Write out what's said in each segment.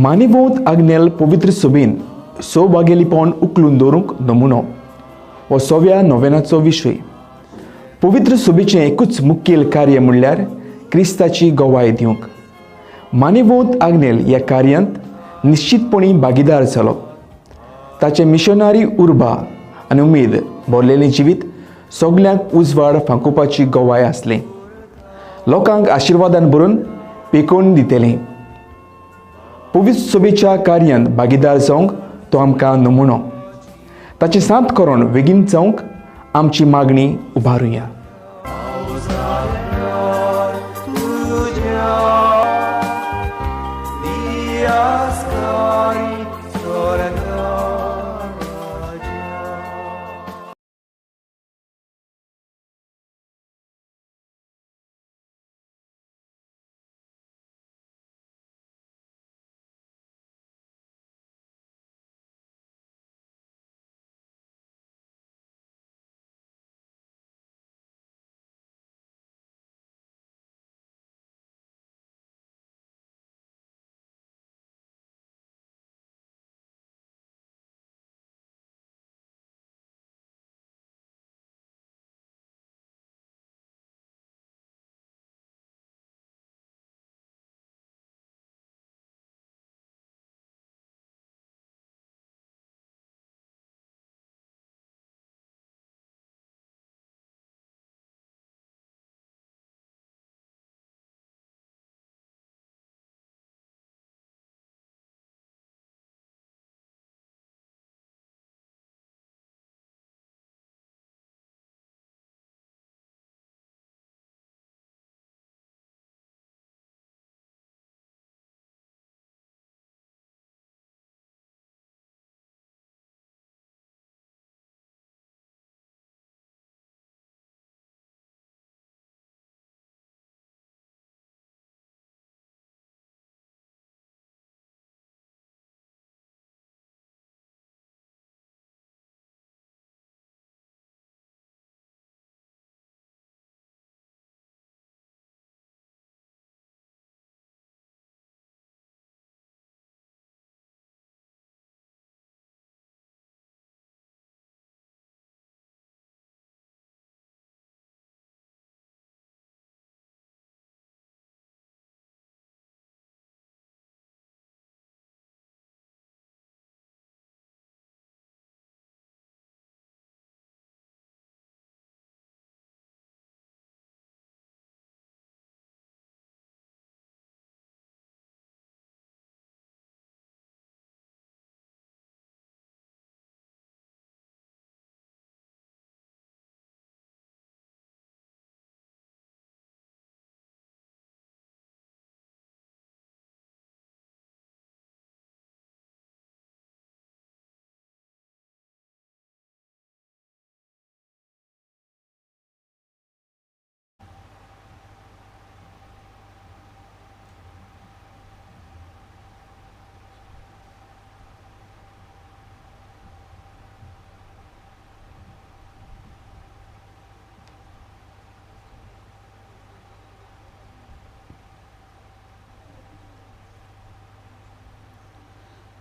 मानिवोत आग्नेल पवित्र सभेन सौभागेलीपण उखलून दवरूंक नमुनो हो सव्या नोवेनाचो विशय. पवित्र सभेचें एकूच मुखेल कार्य म्हणल्यार क्रिस्ताची गवाय दिवंक. मानिवोत आग्नेल ह्या कार्यांत निश्चितपणी भागीदार जालो. ताचें मिशनरी उर्बा आनी उमेद भरलेलें जिवीत सगल्यांक उजवाड फांकुपाची गवाय आसली. लोकांक आशिर्वादान भरून पेकोवन दितलें. पवित्र सभेच्या कार्यांत भागीदार जावंक तो आमकां नमुनो. ताचें साथ करून बेगीन जावंक आमची मागणी उबारुया.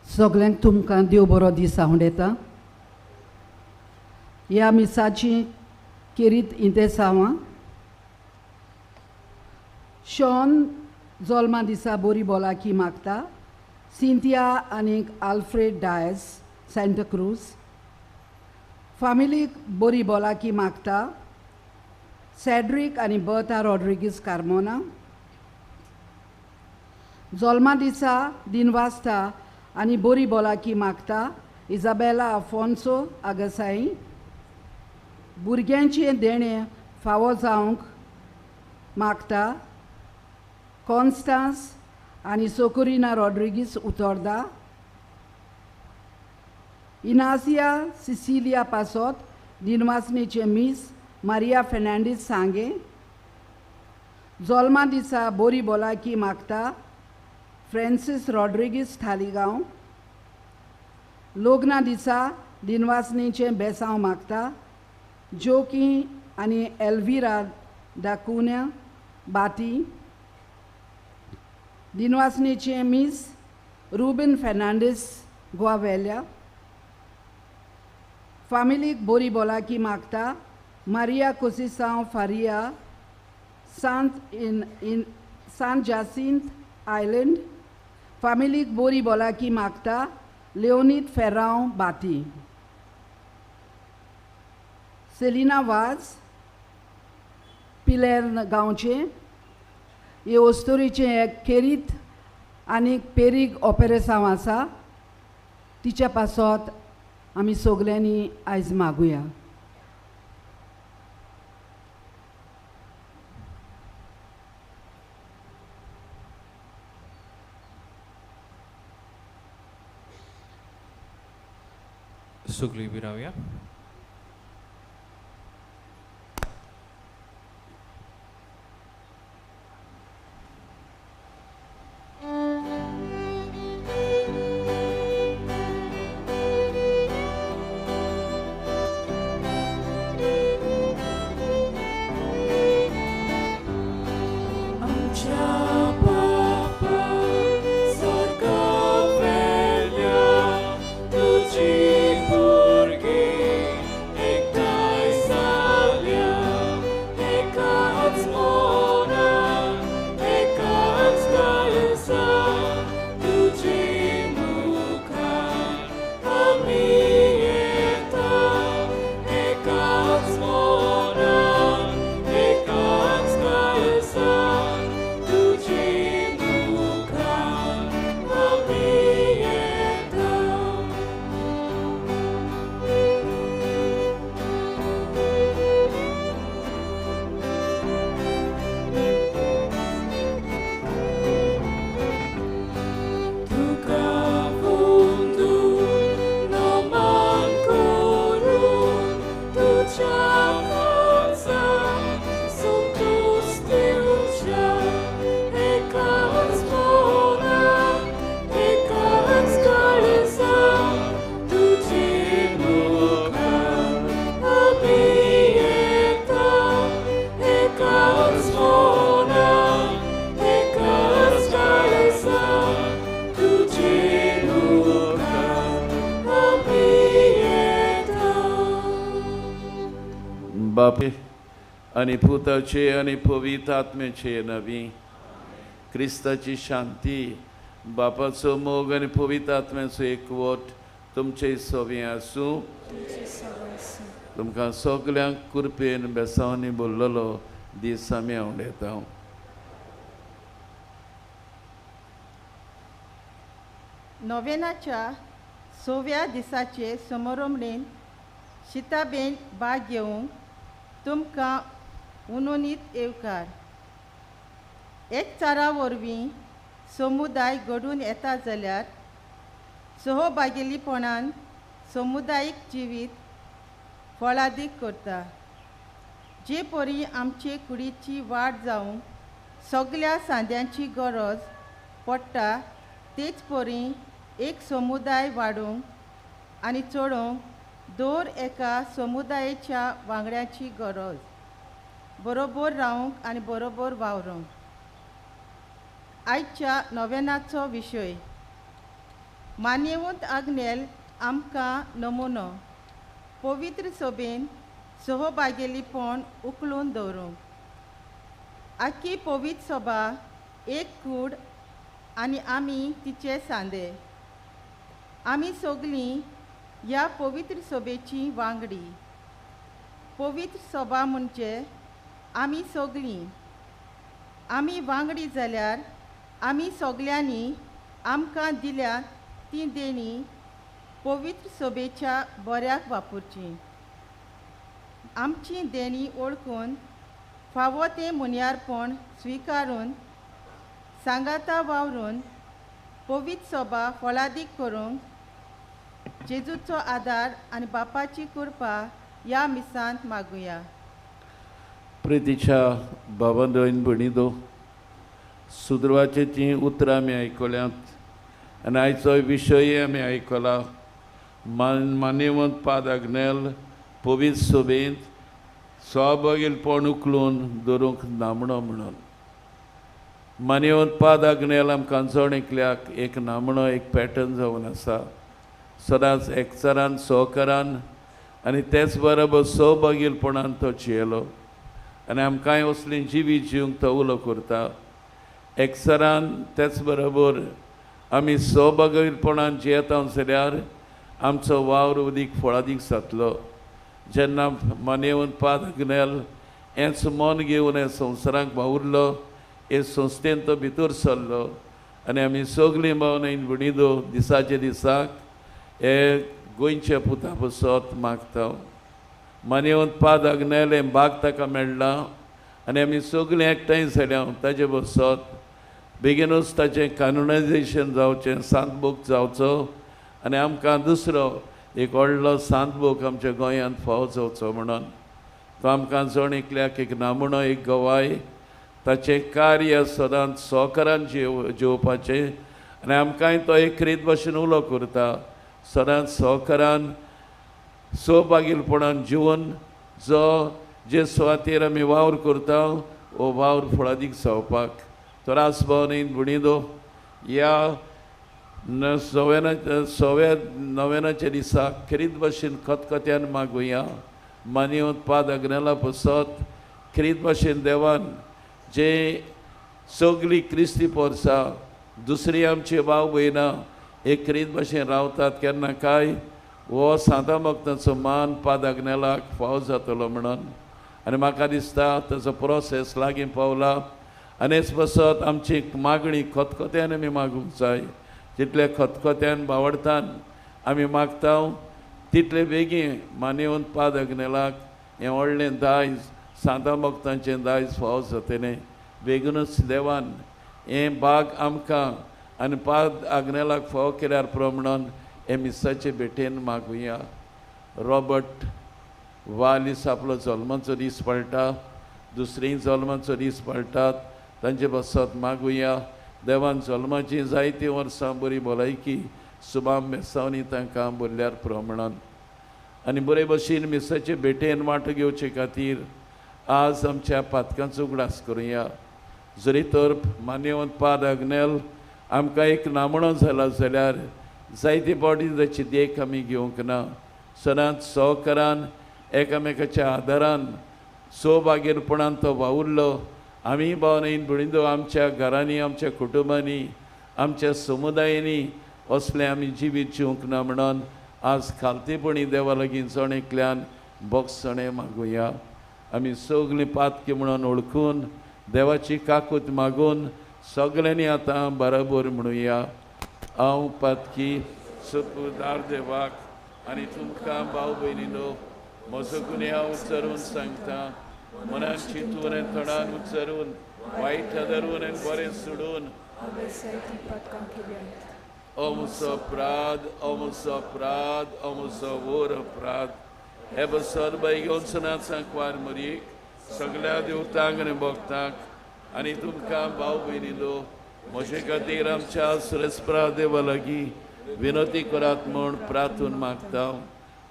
सगल्यांक तुमकां देव बरो दीस आवडटा. ह्या मिसाची केरीत इंतेसांवां शॉन जोल्मा दिसा बोरी बोलाकी मागता. सिंथिया आनी आल्फ्रेड डायस सँटाक्रूज फामिलीक बोरी बोलाकी मागता. सॅड्रीक आनी बर्था रॉड्रिगीस कार्मोना जोल्मा दिसा दिनवासता आनी बोरी बोलाकी मागता. इजाबेला आफोन्सो आगसाई भुरग्यांचें देणें फावो जावंक मागता. कॉन्स्टांस आनी सोकुरिना रॉड्रिगीस उतोर्दा इनासिया सिसिलिया पासोत दिनवासनेचें मीस मारिया फेर्नांडीस सांगे जोल्मा दिसा बोरी बोलाकी मागता. फ्रांसीस रॉड्रिगीस थालिगांव लोगना दिसा दिनवासनेचें बेसांव मागता. जोकी आनी एल्विरा दाकुन्या बाती दिनवासनेचें मीस रुबीन फेर्नांडीस गोवा वेल्या. फामिलीक बोरी बोलाकी मागता मारिया कोसिसांव फारिया, सांत इन इन सांत जासिंत आयलंड. फामिलीक बोरी बोलाकी मागता लेओनीद फेर्रांव बाती. सेलिना वाज, पिलेर्न गांवचें. हे ओस्तोरीचें एक खेरीत आनी पेरीग ऑपेरेसांव आसा, तिच्या पासत आमी सगल्यांनी आयज मागुया. सगळीं उबी रावया. बापे आनी पुताचे आनी पवित्र आत्म्याचे नवी क्रिस्ताची शांती, बापाचो मोग आनी पवित्र आत्म्याचो एकवट तुमचे सवी आसूं. तुमकां सगल्यांक कृपेन बेसांवांनी बोल्लोलो दीस आमी आवडयता. नोवेनाच्या सव्या दिसाचे समारंभेन शिताबेन भाग घेवंक तुमकां उनोनीत येवकार. एकचारा वरवीं समुदाय घडून येता जाल्यार सहभागीपणान समुदायीक जिवीत फळादीक करता. जे परी आमचे कुडीची वाड जावंक सगल्या सांद्यांची गरज पडटा, तेच परी एक समुदाय वाडोवंक आनी चडोवंक दर एका समुदायेच्या वांगड्याची गरज, बरोबर रावंक आनी बरोबर वावरूंक. आयच्या नोवेनाचो विशय मान्यवंत आग्नेल आमकां नमुनो पवित्र सभेन सहभागीपण उखलून दवरूंक. आखी पवित्र सभा एक कूड आनी आमी तिचे सांदे. आमी सगळीं ह्या पवित्र सभेची वांगडी. पवित्र सभा म्हणजे आमी सगळीं. आमी वांगडी जाल्यार आमी सगल्यांनी आमकां दिल्या ती देणी पवित्र सभेच्या बऱ्याक वापरची. आमची देणी वळखून फावो तें मुन्यारपण स्विकारून सांगाता वावरून पवित्र सभा फळादीक करूंक जेजूचो आदार आनी बापाची कृपा ह्या मिसांत मागुया. प्रितीच्या बाबान भयणींनो, सुद्रवाची तीं उतरां आमी आयकल्यांत आनी आयचो विशय आमी आयकला. मान्यवंत पाद आग्नेल पवित्र सभेंत सहभागीपण उखलून दवरूंक नामणो म्हणून. मानेवंत पाद आग्नेल आमकां जण एकल्याक एक नामणो एक पॅटर्न जावन आसा. सदांच एकचारान सहकारान आनी तेच बरोबर सौभागीलपणान तो जियेलो आनी आमकांय असली जिवीत जिवंक तो उलो करता. एकचारान तेच बरोबर आमी सौभागीलपणान जियेता जाल्यार आमचो वावर उदीक फळादीक जातलो. जेन्ना मानेवंत पाद आग्नेल हेंच मन घेवन हे संवसाराक वावुरलो, हे संस्थेन तो भितर सरलो आनी आमी सगळीं भावना भयणीदो दिसाचे दिसाक हे गोंयच्या पुता पसत मागता. मानेवंत पाद आग्नेल हें बाग ताका मेळ्ळां आनी आमी सगळीं एकठांय जाल्या ताजे बसत बेगीनूच ताचें कानोनायजेशन जावचें, सांतबोग जावचो आनी आमकां दुसरो एक व्हडलो सांतबोग आमच्या गोंयांत फावो जावचो म्हणून तो आमकां जण एकल्याक एक नामणो एक गवाय ताचें कार्य सदांच सहकारान जेवपाचें आनी आमकांय तो एक रीत भाशेन उलो करता. सदांच सहकारान सौभागीलपणान जिवन जो जे सुवातेर आमी वावर करता हो वावर फळादीक जावपाक. तर आज भावनेन भयणीदो ह्या सव्या नव्यानाच्या दिसा खेरीत भाशेन खतखत्यान मागुया. मानेवंत पाद आग्नेला पसत खेरीत भाशेन देवान जे सगळीं क्रिस्ती पोरसां दुसरी आमची भाव भयणां एक खेरीत भाशेन रावतात केन्ना काय हो सांता भक्तांचो मान पाद आग्नेलाक फावो जातलो म्हणून. आनी म्हाका दिसता ताचो प्रोसेस लागीं पावला आनी हेच पसत आमची मागणी खतखत्यान आमी मागूंक जाय. जितले खतखत्यान बावडतान आमी मागता तितले बेगीन मानेवंत पाद आग्नेलाक हें व्हडलें दायज सांता भक्तांचें दायज फावो जातलें. बेगीनूच देवान हें बाग आमकां आनी पाद आग्नेलाक फावो केल्यार पुरो म्हणून हे मिसाचे भेटेन मागुया. रॉबर्ट वालीस आपलो जल्माचो दीस पळटा, दुसरीय जल्माचो दीस पळटात, तांचे बसत मागुया. देवान जल्माचीं जायतीं वर्सां बरी भलायकी सुबाम बेसावनी तांकां बोल्ल्यार पुरो म्हणून आनी बरे भशेन मिसाचे भेटेन वांटो घेवचे खातीर आज आमच्या पातकांचो उगडास करुया. जरी तर मानेवंत पाद आग्नेल आमकां एक नामणो जाला जाल्यार जायते फावटी ताची देख आमी घेवंक ना. सदांच सहकारान एकामेकाच्या आदारान सौभागीरपणान तो वावुरलो. आमी भावनेन भयणीदो आमच्या घरांनी आमच्या कुटुंबांनी आमच्या समुदायांनी असलें आमी जिवीत जिवंक ना म्हणून आज खालतेपणी देवा लागीं जण एकल्यान बोगसणें मागुया. आमी सगळीं पातकी म्हणून वळखून देवाची काकूत मागून सगळ्यांनी आतां बराबर म्हणुया. हांव पातकी सुपुदार देवाक आनी तुमकां भाव भयणीनो म्हजो गुन्यांव उच्चरून सांगता. मनान चिंतून आनी तोंडान उच्चरून वायट धरून आनी बरें सोडून अमुसो अपराध अमुसो अपराध अमुसो व्हड अपराध. हे बसर बाई घेवन सनात मरीक सगळ्या देवतांक आनी भक्तांक आनी तुमकां भाव भयणीनो म्हजे खातीर आमच्या सुरेस्प्रा देवा लागीं विनंती करात म्हूण प्रार्थून मागता.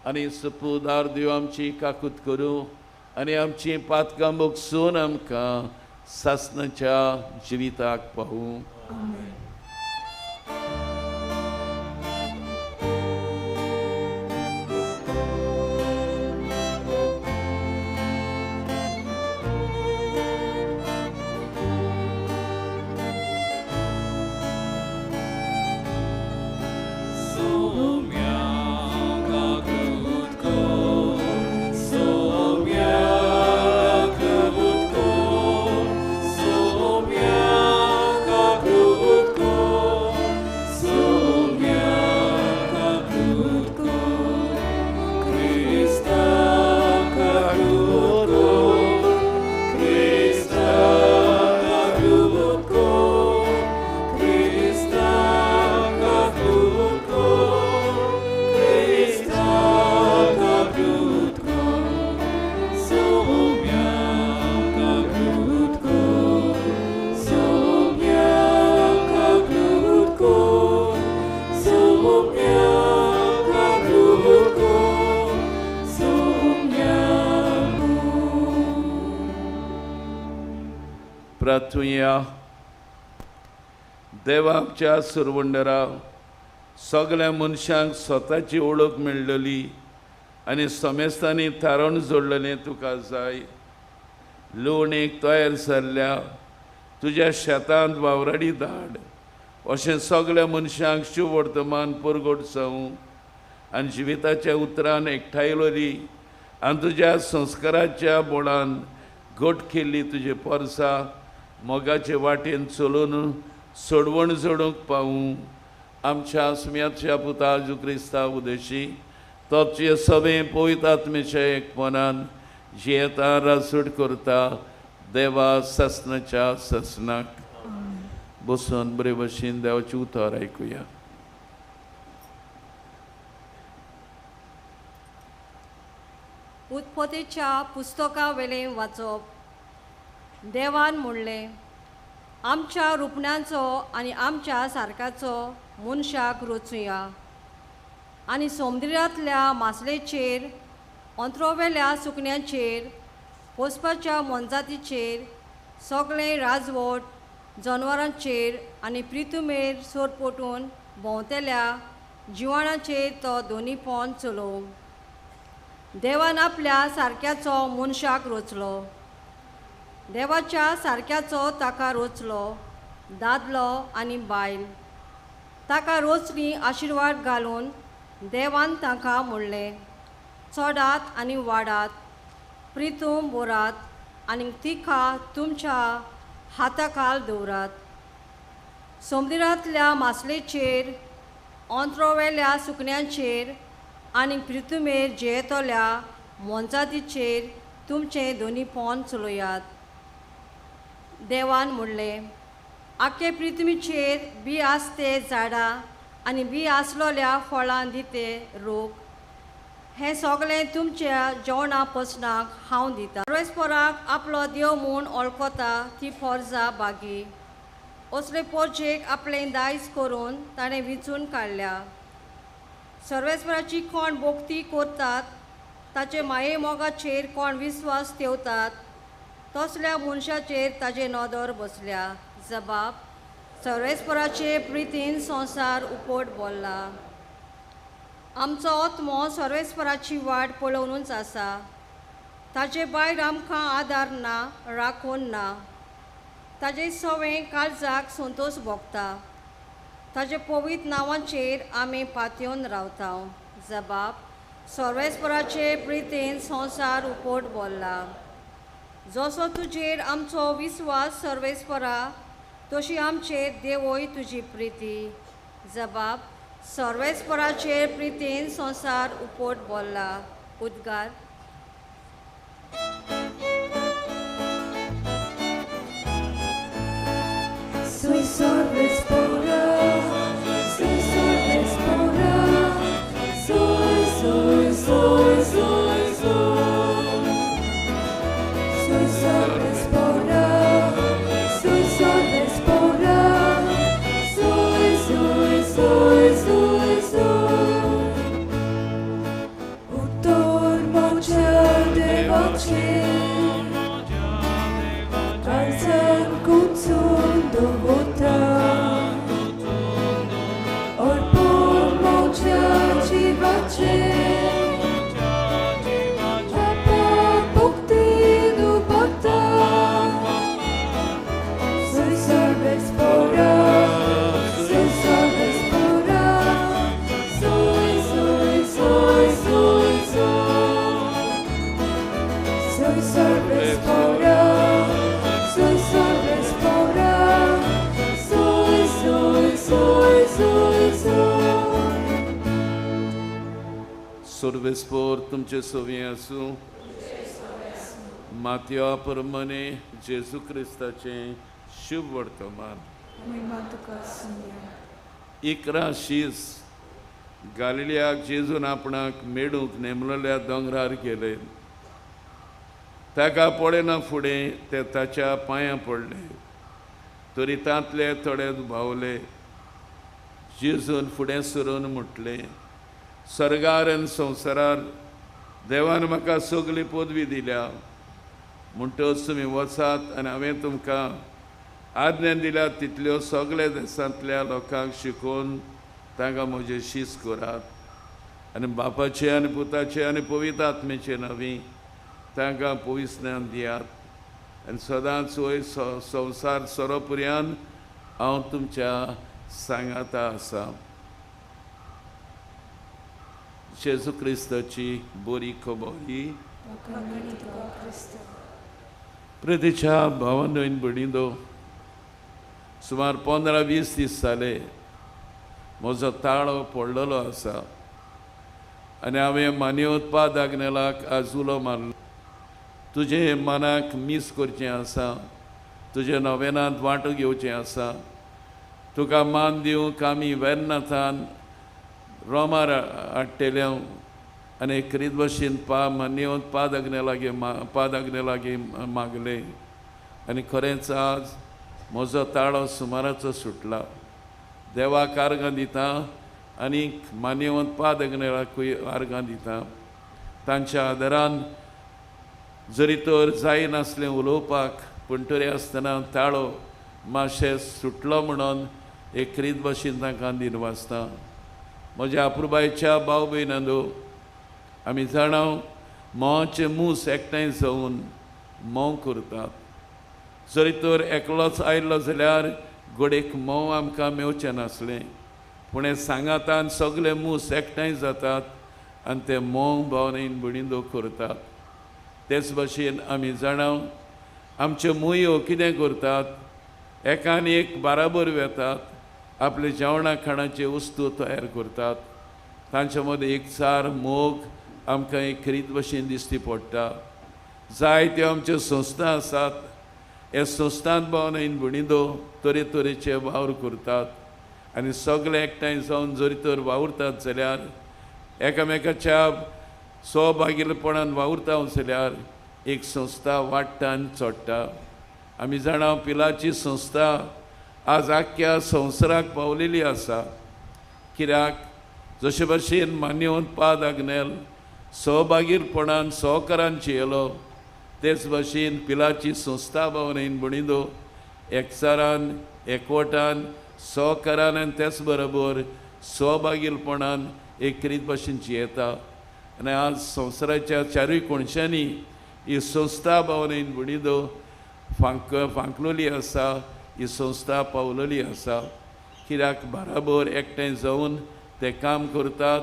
आनी सुपुदार देव आमची काकूत करूं आनी आमची पातकां भोगसून आमकां सासणाच्या जिविताक पावूं. प्रार्थुया. देवा आमच्या सुरवंडरा सगळ्या मनशांक स्वताची ओळख मेळ्ळली आनी समेस्तांनी थारावन जोडलेलें तुका जाय। लुवणेक तयार जाल्ल्या तुज्या शेतांत वावराडी धाड अशें सगळ्या मनशांक शुभवर्तमान परगट जावं आनी जिविताच्या उतरान एकठांयलोली आनी तुज्या संस्काराच्या बोळान घट केल्ली तुजे पोरसा मोगाचे वाटेन चलोवन सोडवण जोडूंक पावूं। आमच्या सुम्याच्या पुता जेजू क्रिस्ता उदेशी तोचे सगळें पवित्र आत्म्याच्या एकपणान जियेता राजूट करता देवा ससनाच्या ससनाक। बसून बरे भशेन देवाचें उतर आयकुया। उत्पत्तीच्या पुस्तका वेलें वाचप। देवान म्हणलें, आमच्या रुपण्यांचो आनी आमच्या सारकाचो मनशाक रचुया आनी समुद्रांतल्या मासलेचेर, अंत्रोवेल्या सुकण्यांचेर, पोसपाच्या मोनजातीचेर, सगळें राजवट जनवरांचेर आनी प्रितुमेर सोरपोटून भोंवतल्या जिवाणाचेर तो दोनीपण चलोवं। देवान आपल्या सारक्याचो मनशाक रचलो, देवाच्या सारक्याचो ताका रचलो, दादलो आनी बायल ताका रचली। आशिर्वाद घालून देवान तांकां म्हणलें, चडात आनी वाडात, प्रितूम बोरात आनी तिका तुमच्या हाताखाल दवरात। समुद्रांतल्या मासलेचेर, अंत्रोवेल्या सुकण्यांचेर आनी प्रितुमेर जियेतल्या मोनजातीचेर तुमचें दोनीपण चलयात। देवान म्हणलें, आख्खे पृथ्वीचेर बी आसते झाडां आनी बी आसलोल्या फळां दिते रोग, हें सगळें तुमच्या जेवणा पसनाक हांव दितां। परस्पराक आपलो देव म्हूण वळखता ती फोर्जा बागी असले पोरजेक आपलें दायज करून ताणें विंचून काडल्या। सर्वेस्पराची कोण भोक्ती करतात, ताचे माये मोगाचेर कोण विस्वास ठेवतात, तसल्या मनशाचेर ताजे नदर बसल्या। जबाब सर्वेस्पराचे प्रितीन संवसार उपट बोल्ला। आमचो आत्मो सर्वेस्पराची वाट पळोवनूच आसा, ताजे भायर आमकां आदार ना, राखून ना। ताजे सवें काळजाक संतोश भोगता, ताजे पवित्र नांवाचेर आमी पातयेवन रावता। जबाब सर्वेस्पराचे प्रितीन संवसार उपट बोल्ला। जसो तुजेर आमचो विस्वास सर्वेस्परा, तशी आमचेर देवय तुजी प्रिती। जबाब सर्वेस्पराचे प्रितीन संवसार उपट बोल्ला। उद्गार। Soy Sarvespora, soy Sarvespora, soy, soy, soy, soy, soy. Soy Sarvespora, soy Sarvespora, soy, soy, soy, soy, soy. Uttor moja devache, kalzan kutsun dovota. Orpon moja jivache, papa bhakti nubhakta. Soy Sarvespora, soy Sarvespora, soy, soy, soy, soy, soy. Soy Sarvespora, soy Sarvespora, soy, soy, soy, soy, soy. सर्वेस्पोर तुमचे सवी आसूं। मातया परमने जेजू क्रिस्ताचें शुभ वर्तमान। 11 शीस गालिलियाक जेजून आपणाक मेळूंक नेमलेल्या दोंगरार गेले। ताका पळयना फुडें ते ताच्या पांयां पडले, तरी तांतले थोडे भावले। जेजून फुडें सरून म्हटलें, सर्गार आनी संवसारार देवान म्हाका सगली पदवी दिल्या, म्हणटच तुमी वचात आनी हांवें तुमकां आज्ञा दिल्या तितल्यो सगळे देशांतल्या लोकांक शिकोवन तांकां म्हजें शीस करात आनी बापाचे आनी पुताचे आनी पवित्र आत्म्याचे नवी तांकां पवित्र दियात आनी सदांच वयर संवसार सोरोपुर्यान हांव तुमच्या सांगाता आसा. जेजू क्रिस्ताची बरी खबरी. प्रितीच्या भावान भयणींनो, सुमार 15-20 दीस जाले म्हजो ताळो पडलेलो आसा आनी हांवें मान्यवत पाद आग्नेलाक आज उलो मारलो. तुजें मनाक मीस करचें आसा, तुजें नवेनांत वांटो घेवचें आसा, तुका मान दिवंक आमी वेर्नाथान रोमार हाडटेले आनी क्रीत भशेन मान्यवत पाद आग्नेलागीं मागलें आनी खरेंच आज म्हजो ताळो सुमाराचो सुटला. देवाक आर्गां दिता आनी मान्यवंत पाद आग्नेलाकूय आर्गां दिता. तांच्या आदारान जरी तर जायनासलें उलोवपाक पूण तरी आसतना ताळो मातशें सुटलो म्हणून एक क्रीत भशेन तांकां दिनवासता. म्हज्या अपुरबायेच्या भाव भयणांनो, आमी जाणा म्होंवाचे मूस एकठांय जावन म्होंव करतात. जरी तर एकलोच आयलो जाल्यार घडयेक म्होंव आमकां मेवचें नासलें, पूण हे सांगातान सगळे मूस एकठांय जातात आनी ते म्होंव भावनेन भयणींनो करतात. तेच भशेन आमी जाणा आमच्यो मुयो कितें करतात, एकान एक बाराबर वेतात, आपले जेवणा खाणाचे वस्तू तयार करतात. तांच्या मदें एकचार मोग आमकां एक खरीत भशेन दिश्टी पडटा. जायत्यो आमच्यो संस्था आसात, हे संस्थांत भावनेन भयणींनो तरेतरेचे वावर करतात आनी सगळे एकठांय जावन जरी तर वावुरतात जाल्यार एकामेकाच्या सहभागीपणान वावुरता जाल्यार एक संस्था वाडटा आनी चडटा. आमी जाणा पिलाची संस्था आज आख्ख्या संवसाराक पावलेली आसा. कित्याक जशे भशेन मान्यवंत पाद आग्नेल सहभागीपणान सहकारान जियेलो, तेच भशेन पिलाची संस्था भावनेन भयणींनो एकचारान एकवटान सहकारान आनी तेच बरोबर सहभागीपणान एक रीत भशेन जियेता. आनी आज संवसाराच्या चारूय कोणशांनी ही संस्था भावनेन भयणींनो फांकलोली आसा, ही संस्था पावलेली आसा. कित्याक बाराबर एकठांय जावन ते काम करतात,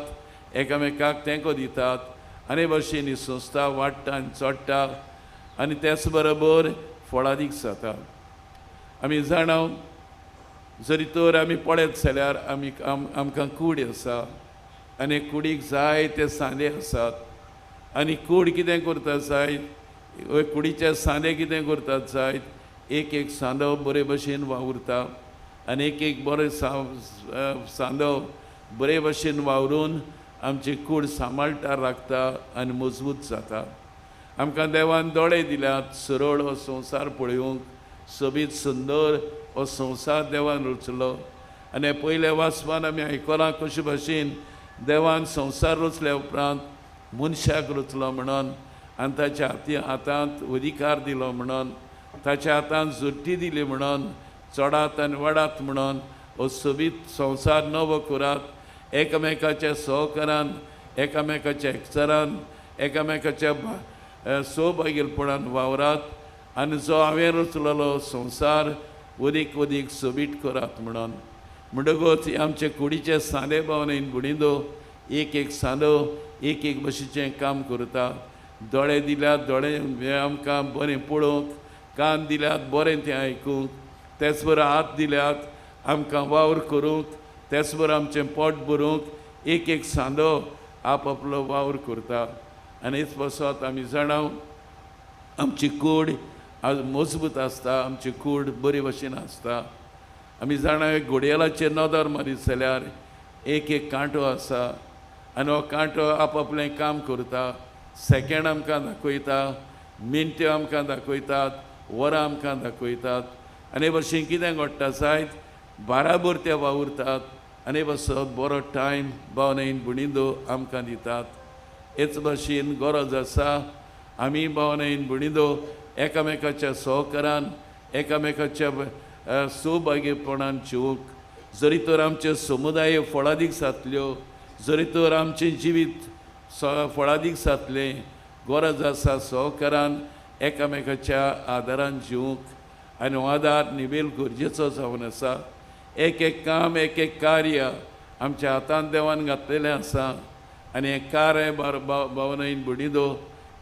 एकामेकाक तेंको दितात आनी भशेन ही संस्था वाडटा आनी चडटा आनी तेच बरोबर फळादीक जाता. आमी जाणा जरी तर आमी पळयत जाल्यार आमी आमकां कूड आसा आनी कुडीक जायते सांदे आसात आनी कूड कितें करता जायत, कुडीचे सांदे कितें करतात जायत, एक एक सांदो बरे भशेन वावुरता आनी एक एक बरे सांदो बरे भशेन वावरून आमची कूड सांबाळटा, राखता आनी मजबूत जाता. आमकां देवान दोळे दिल्यात सरळ हो संवसार पळोवंक, सोबीत सुंदर हो संवसार देवान रचलो. आनी पयल्या वाचपान आमी आयकलां कशे भशेन देवान संवसार रचल्या उपरांत मनशाक रचलो म्हणून आनी ताच्या हातांत अधिकार दिलो म्हणून, ताच्या हातांत जोटी दिली म्हणून, चडात आनी वाडात म्हणून हो सोबीत संवसार नवो करात, एकामेकाच्या सहकारान, एकामेकाच्या एकचारान, एकामेकाच्या सहभागीपणान वावरात आनी जो हांवें रचलेलो संवसार वदीक वदीक सोबीत करात म्हणून. म्हणटकूच आमचे कुडीचे सांदे भावनेन भयणींनो एक एक सांदो एक एक भशेचें काम करता. दोळे दिल्यात दोळे आमकां बरें पळोवंक, कान दिल्यात बरें तें आयकूंक, तेच बरोबर हात दिल्यात आमकां वावर करूंक, तेच बरोबर आमचें पोट भरूंक एक एक सांदो आप आपलो वावर करता. आनी हेच पासत आमी जाणा आमची कूड आज मजबूत आसता, आमची कूड बरी भशेन आसता. आमी जाणा घोडयेलाचेर नदर मारीत जाल्यार एक एक कांटो आसा आनी हो कांटो आप आपलें काम करता. सेकेंड आमकां दाखयता, मिनट्यो आमकां दाखयतात, वरां आमकां दाखयतात आनी हे भशेन कितें घडटा जायत बाराबर ते वावुरतात आनी पासत बरो टायम भावनेन भयणींनो आमकां दितात. हेच भशेन गरज आसा आमी भावनेन भयणींनो एकामेकाच्या सहकारान, एकामेकाच्या सौभाग्यपणान जिवंक जरी तर आमचे समुदाय फळादीक जातल्यो, जरी तर आमचें जिवीत फळादीक जातलें, गरज आसा सहकारान एकामेकाच्या आदारान जिवंक आनी हो आदार निबेल गरजेचो जावन आसा. एक एक काम, एक एक कार्य आमच्या हातान देवान घातलेलें आसा आनी हें कार्य भावनान बुडिदो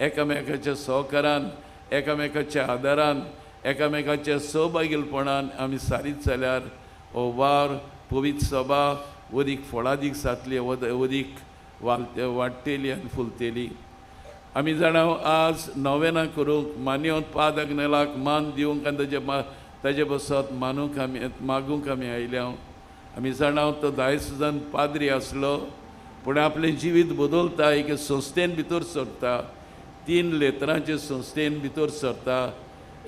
एकामेकाच्या सहकारान, एकामेकाच्या आदारान, एकामेकाच्या सहभागीलपणान आमी सारीत जाल्यार हो वावर पवित्र सभा वदीक फळादीक जातली, वदीक वाडटेली आनी फुलतेली. आमी जाणा आज नोवेनां करूंक मान्योत पाद आग्नेलाक मान दिवंक आनी ताजे बसत मानूंक आमी मागूंक आमी आयल्या. आमी जाणा तो दायसुजान पाद्री आसलो पूण आपलें जिवीत बदलता, एके संस्थेन भितर सरता, 3 लेत्रांचे संस्थेन भितर सरता.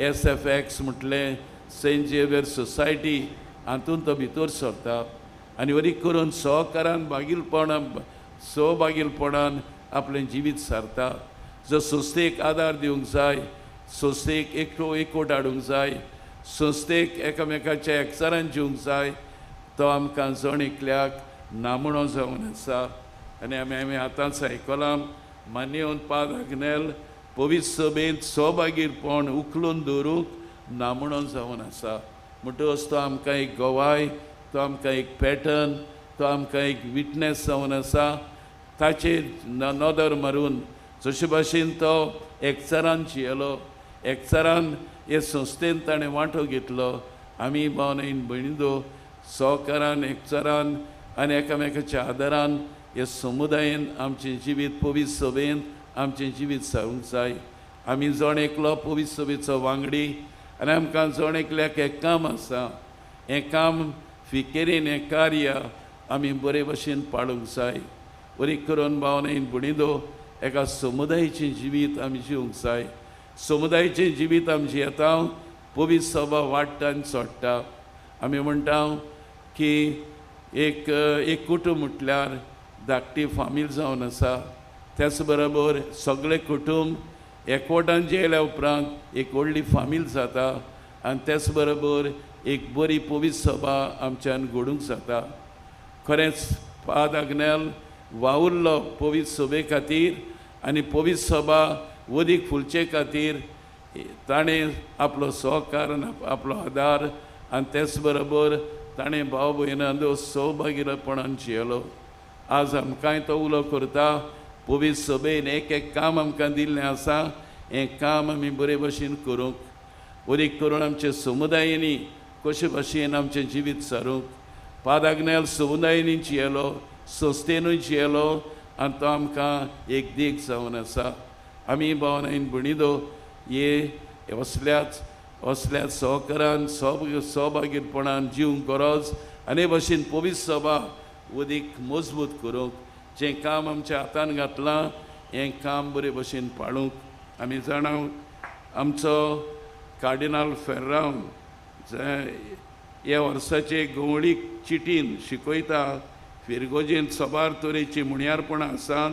SFX म्हटलें सेंट झेवियर सोसायटी हातूंत तो भितर सरता आनी वरी करून सहकारान बागीलपणान सहभागीलपणान आपलें जिवीत सारता. जर संस्थेक आदार दिवंक जाय, संस्थेक एकवट हाडूंक जाय, संस्थेक एकामेकाच्या एकचारान जिवंक जाय, तो आमकां जण एकल्याक नामणो जावन आसा. आनी आमी आमी आतांच आयकलां मान्योन पाद आग्नेल पवित्र सभेंत सहभागीपण उखलून दवरूंक नामणो जावन आसा. म्हणटकच तो आमकां एक गवाय, तो आमकां एक पॅटर्न, तो आमकां एक विटनेस जावन आसा. ताचेर नदर मारून जशे भाशेन तो एकचारान जियेलो, एकचारान हे संस्थेन ताणें वांटो घेतलो, आमी भावनान भयणीदो सहकारान, एकचारान आनी एकामेकाच्या आदारान हे समुदायेन आमचें जिवीत पवित्र सभेन आमचें जिवीत सारूंक जाय. आमी जण एकलो पवित्र सभेचो वांगडी आनी आमकां जण एकल्याक एक काम आसा, हें काम फिकेरीन हें कार्य आमी बरे भशेन पाळूंक जाय. वरी करून भावनान भयणीदो एका समुदायाचें जिवीत आमी जिवंक जाय. समुदायाचें जिवीत आमी जियेता पवित्र सभा वाडटा आनी चडटा. आमी म्हणटा की एक एक कुटूंब म्हटल्यार धाकटी फामील जावन आसा, त्याच बरोबर सगळें कुटूंब एकवटान जेयल्या उपरांत एक व्हडली फामील जाता आनी त्याच बरोबर एक बरी पवित्र सभा आमच्यान घडूंक जाता. खरेंच पाद आग्नेल वावुरलो पवित्र सभे खातीर आनी पवित्र सभा वदीक फुलचे खातीर ताणें आपलो सहकार आनी आपलो आदार आनी तेच बरोबर ताणें भाव भयणांचो सहभागीपणान जियेलो. आज आमकांय तो उलो करता पवित्र सभेन एक एक काम आमकां दिल्लें आसा, हें काम आमी बरे भशेन करूंक, वरीक करून आमचे समुदायांनी कशे भशेन आमचें जिवीत सारूंक. पाद आग्नेल समुदायांनी जियेलो, संस्थेनूय जियेलो आनी तो आमकां एक देख जावन आसा. आमी भावनान भयणीदो हे असल्याच असल्या सहकारान सहभागीपणान जिवंक गरज आनी हे भशेन पवित्र सभा वदीक मजबूत करूंक जें काम आमच्या हातान घातलां हें काम बरे भशेन पाळूंक. आमी जाणा आमचो कार्डिनाल फेर्रांव ह्या वर्साचे गवळीक चिटीन शिकयता फिरगोजेंत साबार तरेचीं मुणयारपणां आसात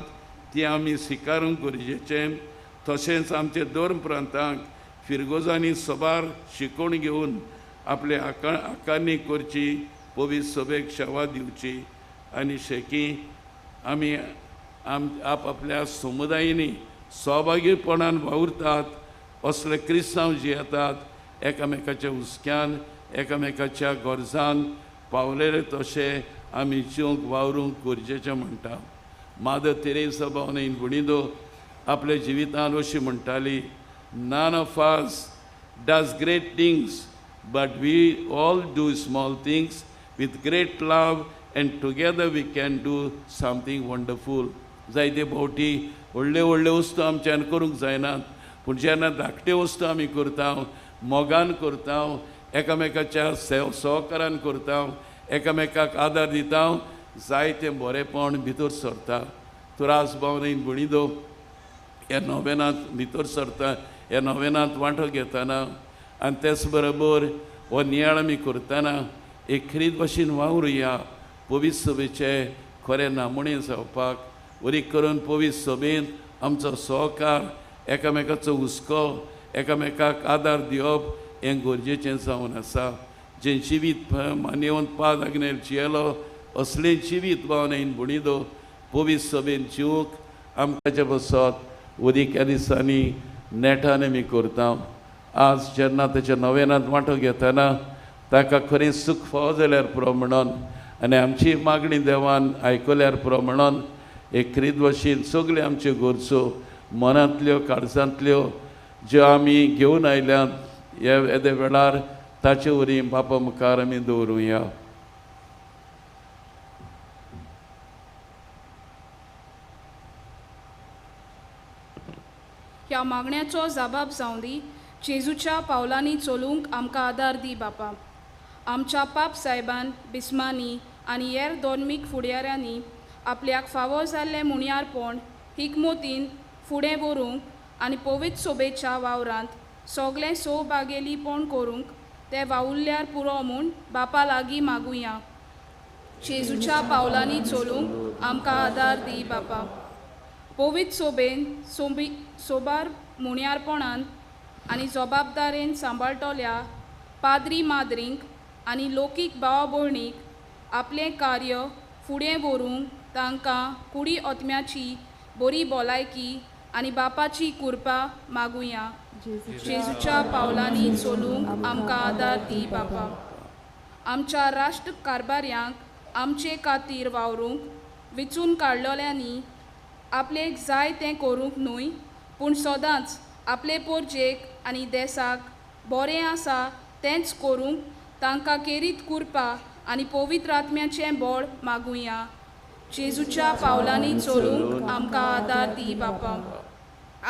ती आमी स्विकारूंक गरजेचें. तशेंच आमचे धर्म प्रांतांक फिरगोजांनी साबार शिकोवण घेवन आपले आकारणी करची, पवित्र सभेक सेवा दिवची आनी शेकी आमी आपआपल्या समुदायांनी सहभागीपणान वावुरतात असले क्रिस्तांव जियेतात एकामेकाच्या हुस्क्यान एकामेकाच्या गरजान पावलेले तशें आमी जिवंक वावरूंक गरजेचें म्हणटा. मादर तेरेसा भावनेन भणिदो आपल्या जिवितान अशी म्हणटाली, None of us does great things, but we all do small things with great love, and together we can do something wonderful. जायते फावटी व्हडले व्हडले वस्तू आमच्यान करूंक जायनात, पूण जेन्ना धाकट्यो वस्तू आमी करता, मोगान करता, एकामेकाच्या सहकारान करता, एकामेकाक आदार दिता, जायतें बरेंपण भितर सरता. तर आज भावनेन भणिदो ह्या नोवेनांत भितर सरता, ह्या नोवेनांत वांटो घेतना आनी तेच बरोबर हो नियाळ आमी करतना एक खेरीत भशेन वावरुया पवित्र सभेचे खरें नामणें जावपाक. वरी करून पवित्र सभेंत आमचो सहकार, एकामेकाचो हुस्को, एकामेकाक आदार दिवप हें गरजेचें जावन आसा. जें जिवीत मान्यवंत पाद आग्नेल जियेलो असलें जिवीत भावनेन बुणिदो पवित्र सभेन जिवूंक आमकां बसत उदीक ह्या दिसांनी नेटान आमी करता. आज जेन्ना तेच्या नवेनांत वांटो घेतना ताका खरें सूख फावो जाल्यार पुरो म्हणून आनी आमची मागणी देवान आयकल्यार पुरो म्हणून एक क्रीत भशेन सगल्यो आमच्यो गरजो मनांतल्यो काळजांतल्यो ज्यो आमी घेवन आयल्यात ह्या येदे वेळार ताचे वरवीं बापा मुखार आमी दवरुया. ह्या मागण्याचो जबाब जावं दी. जेजूच्या पावलांनी चलूंक आमकां आदार दी बापा. आमच्या पाप सायबान बिस्मानी आनी हेर धर्मीक फुडाऱ्यांनी आपल्याक फावो जाल्लें मुणयारपण हिकमतीन फुडें व्हरूंक आनी पवित्र सोबेच्या वावरांत सगळें सौभागेलीपण करूंक ते वावुरल्यार पुरो म्हूण बापा लागीं मागुया. जेजूच्या पावलांनी चलूंक आमकां आदार दी बापा. पवित्र सोबेन सोबार मुणयारपणान आनी जबाबदारेन सांबाळटल्या पाद्री माद्रींक आनी लोकीक भाव भयणीक आपलें कार्य फुडें व्हरूंक तांकां कुडी आत्म्याची बरी भलायकी आनी बापाची कृपा मागुया. जेजूच्या पावलांनी चलूंक आमकां आदार दी बापा. आमच्या राष्ट्र कारभाऱ्यांक आमचे खातीर वावरूंक विचून काडलेल्यांनी आपलेक जाय तें करूंक न्हय पूण सदांच आपले पोरजेक आनी देसाक बरें आसा तेंच करूंक तांकां केरीत कृपा आनी पवित्र आत्म्याचें बळ मागुया. जेजूच्या पावलांनी चलूंक आमकां आदार दी बापा.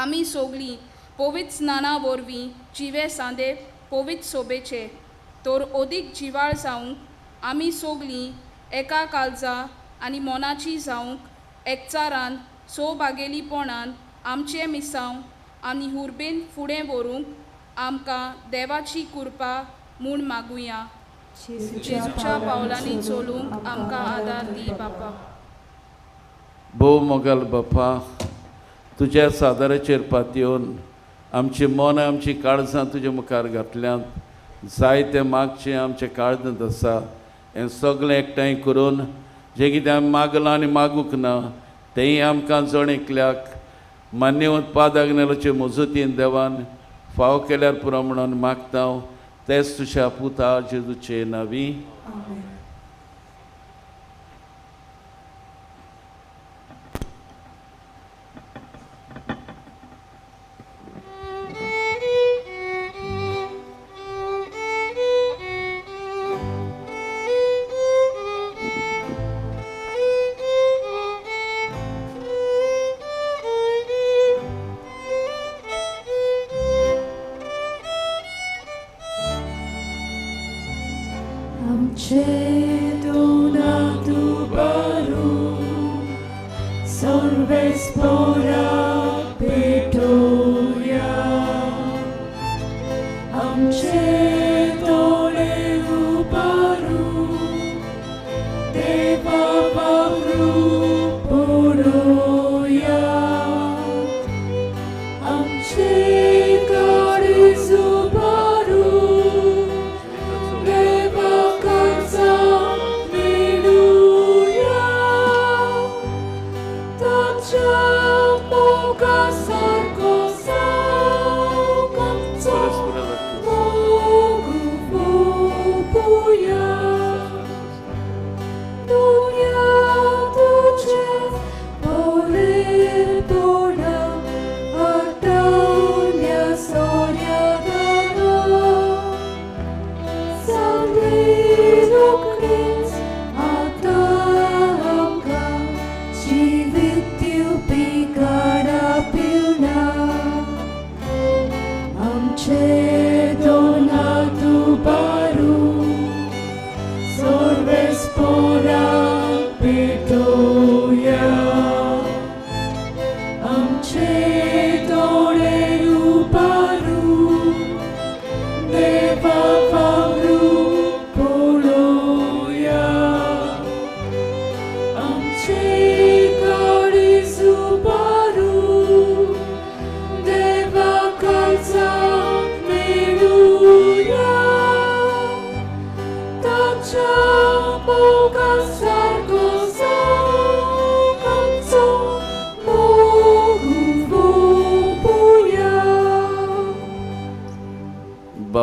आमी सगळीं पवित्र स्नाना वरवीं जिवे सांदे पवित्र सोबेचे तर अदीक जिवाळ जावंक आमी सगळीं एका काळजा आनी मनाची जावंक एकचारान सौभागेलीपणान आमचें मिसांव आनी हुर्बेन फुडें व्हरूंक आमकां देवाची कृपा म्हूण मागुया. जेजूच्या पावलांनी चलूंक आमकां आदार दी बापा. भोव मोगाल बापा, तुज्या सादाराचेर पातयेवन आमची मनां आमची काळजां तुज्या मुखार घातल्यांत. जायते मागचें आमच्या काळजांत आसा हें सगळें एकठांय करून जें कितें आमी मागलां आनी मागूंक ना तेंय आमकां जण एकल्याक मान्यवंत पाद आग्नेलाचे मजतीन देवान फाव केल्यार पुरो म्हणून मागता. तेच तुज्या पुता जेजूचे नांवी.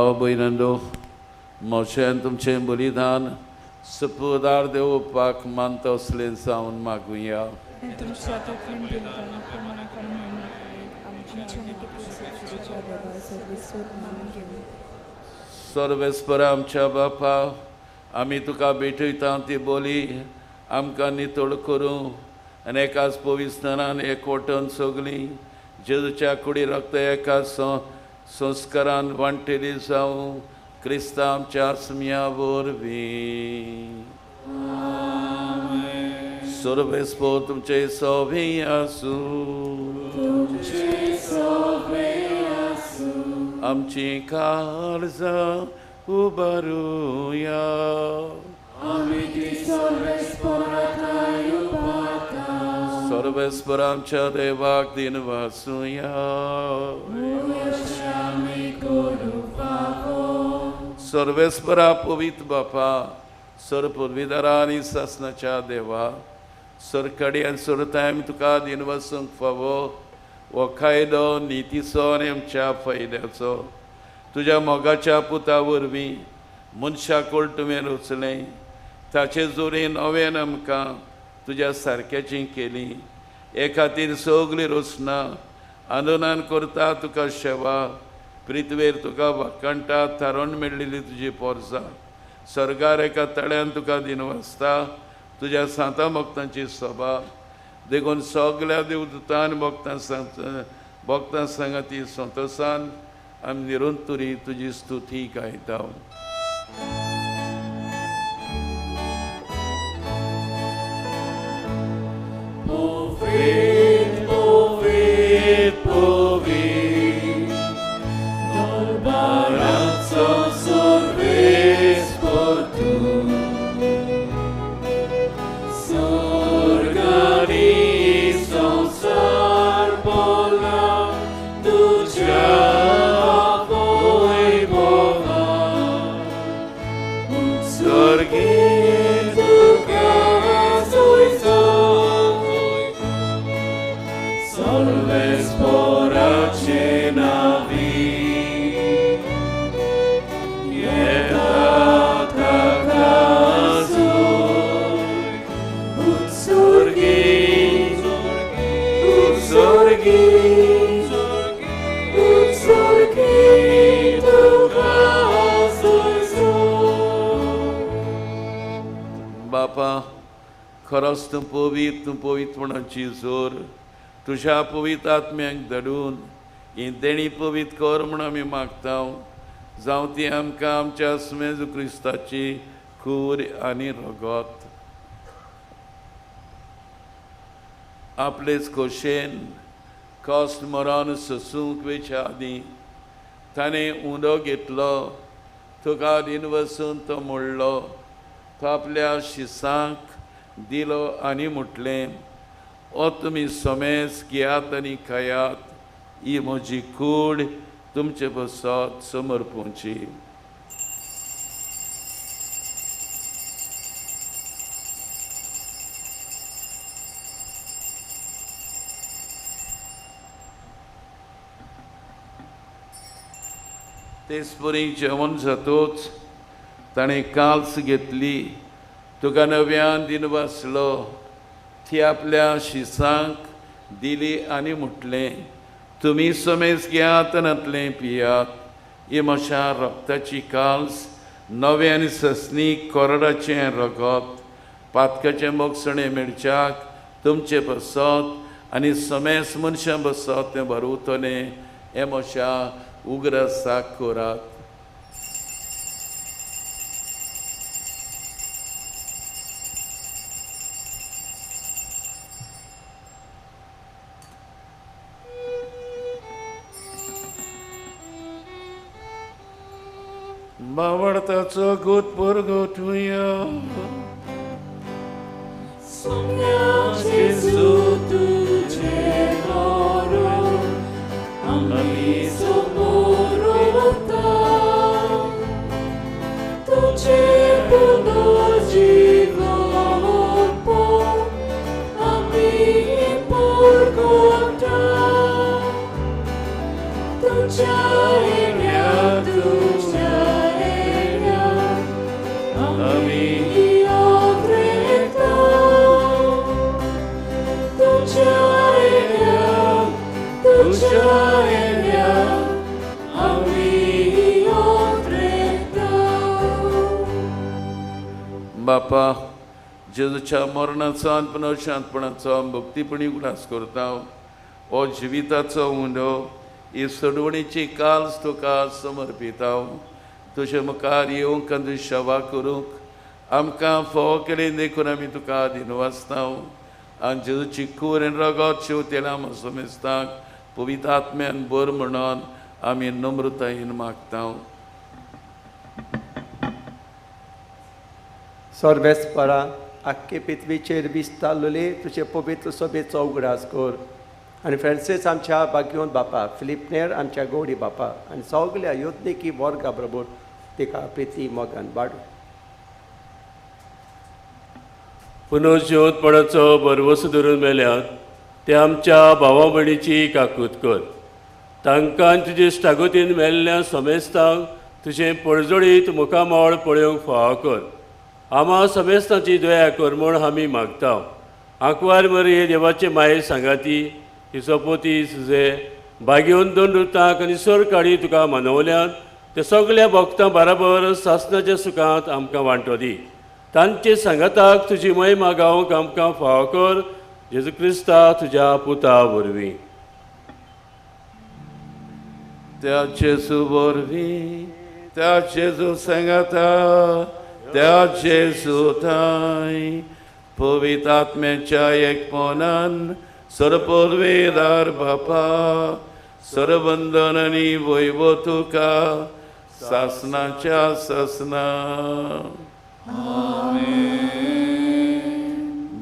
भाव भयणांनो, म्हजें तुमचें बलिदान सुपुदार देवपाक मानता असलें जावन मागुया. सर्वेस्पर आमच्या बापा, आमी तुका भेटयता ती बोली आमकां नितळ करूं आनी एकाच पवित्रपणान एकवटन सगळीं जेजूच्या कुडी रक्त एकाच संस्कारान वांटेली जावं क्रिस्ता आमच्या आत्म्या वरवीं. सर्वेस्पर तुमचे सवे आसूं. आमची काळजां उबारुया. सर्वेस्पर आमच्या देवाक दिन वासुया. सर्वेस्परा पवित्र बापा, सर पुर्विदारा आनी सासनाच्या देवा, सरकडी आनी सरताय आमी तुका दिन वसूंक फावो हो कायदो नितीचो आनी आमच्या फायद्याचो. तुज्या मोगाच्या पुता वरवीं मनशा कोळ तुवें रचलें, ताचे जोडीन नव्यान आमकां तुज्या सारक्याची केली. हे खातीर सगळी रचना आंदोलन करता तुका सेवा, पृथ्वेर तुका वाखाणटा थारोवन मेळिल्ली तुजी पोरसां, सर्गार एका तळ्यान तुका दिन वाचता तुज्या सांता भक्तांची सभा. देखून सगळ्या देवदूतान भक्तां सांगाती संतोसान आमी निरंतरी तुजी स्तुती गायता. बापा, खरोच तूं पवित्र, तूं पवित्रपणाची जोर तुज्या पवित्र आत्म्याक धाडून ही देणी पवित्र कर म्हूण आमी मागता. जावं ती आमकां आमच्या जेजू क्रिस्ताची कूर आनी रगत. आपलेच खोशेन कश्ट मरण सोसूंक वेच्या आदीं ताणें उंडो घेतलो, तुका दिन वसून तो मोडलो, तो आपल्या शिसांक दिलो आनी म्हटलें, ओ तुमी समेज घेयात आनी खायात, ही म्हजी कूड तुमचे पसत समर्पूंची. तेच परी जेवण जातोच ताणें काल्स घेतली, तुका नव्यान दिन वाचलो, ती आपल्या शिसांक दिली आनी म्हटलें, तुमी समेज घेयात आनी पियात, ही म्हज्या रक्ताची काल्स, नवें आनी ससनी कोरडाचें रगत, पातकाचें मोगसणें मेळच्याक तुमचें बसत आनी समेज मनशां बसत तें बरवतलें, हें म्हज्या उगडासाक करात. बावडताचो गोत परगटुया. जेजू तुझे मरण आमी समोरवता, तुझे पुनर्जीवप आमी परगटा, तुझ्या येण्या तुझ्या बापा, जेजूच्या मरणाचो आनी पुनर्शांतपणाचो भक्तीपणी उगडास करता. हो जिविताचो उंडो, ही सोडवणीची काल्स तुका समर्पिता. तुजे मुखार येवंक आनी तुजी सेवा करूंक आमकां फावो केली देखून आमी तुका दिनवासता. आनी जेजूची कूर आनी रगत शेवतेल्या सोमेस्तांक पवित्र आत्म्यान बर म्हणून आमी नम्रतायेन मागता. सर्वेस्परा आख्खे पृथ्वीचेर विस्तारलेले तुजे पवित्र सभेचो उगडास कर आनी फ्रांसीस आमच्या बागयोन बापा, फिलिपनेर आमच्या गौडी बापा आनी सगल्या योद्नेकी वर्गा बरोबर तिका प्रिती मोगान वाडू. पुनर्जिवंतपणाचो भरवंसो धरून मेल्यात ते आमच्या भावा भयणीची काकूत कर. तांकां तुजे स्टागोतीन मेल्ल्या समेस्तांक तुजें पडजोडीत मुखामळ पळोवंक फावो कर. आमा समेस्तांची दया कर म्हूण आमी मागता. आंकवार मरये देवाचे माये सांगाती हिसोपोती सुजे बागेवन दोन रुतांक आनी सर काडी तुका मानवल्यात ते सगल्या भक्तां बराबर सासणाच्या सुखांत आमकां वांटो दी. तांचे सांगाताक तुजी महिमा गावंक आमकां फावो कर. जेजू क्रिस्ता तुज्या पुता वरवीं. त्या जेजू वरवीं, त्या जेजू सांगाता, त्या जेजू थांय पवित्र आत्म्याच्या एकपणान सरपोरवेदार बापा, सरवंदन आनी वैभव तुका सासणाच्या सासणा.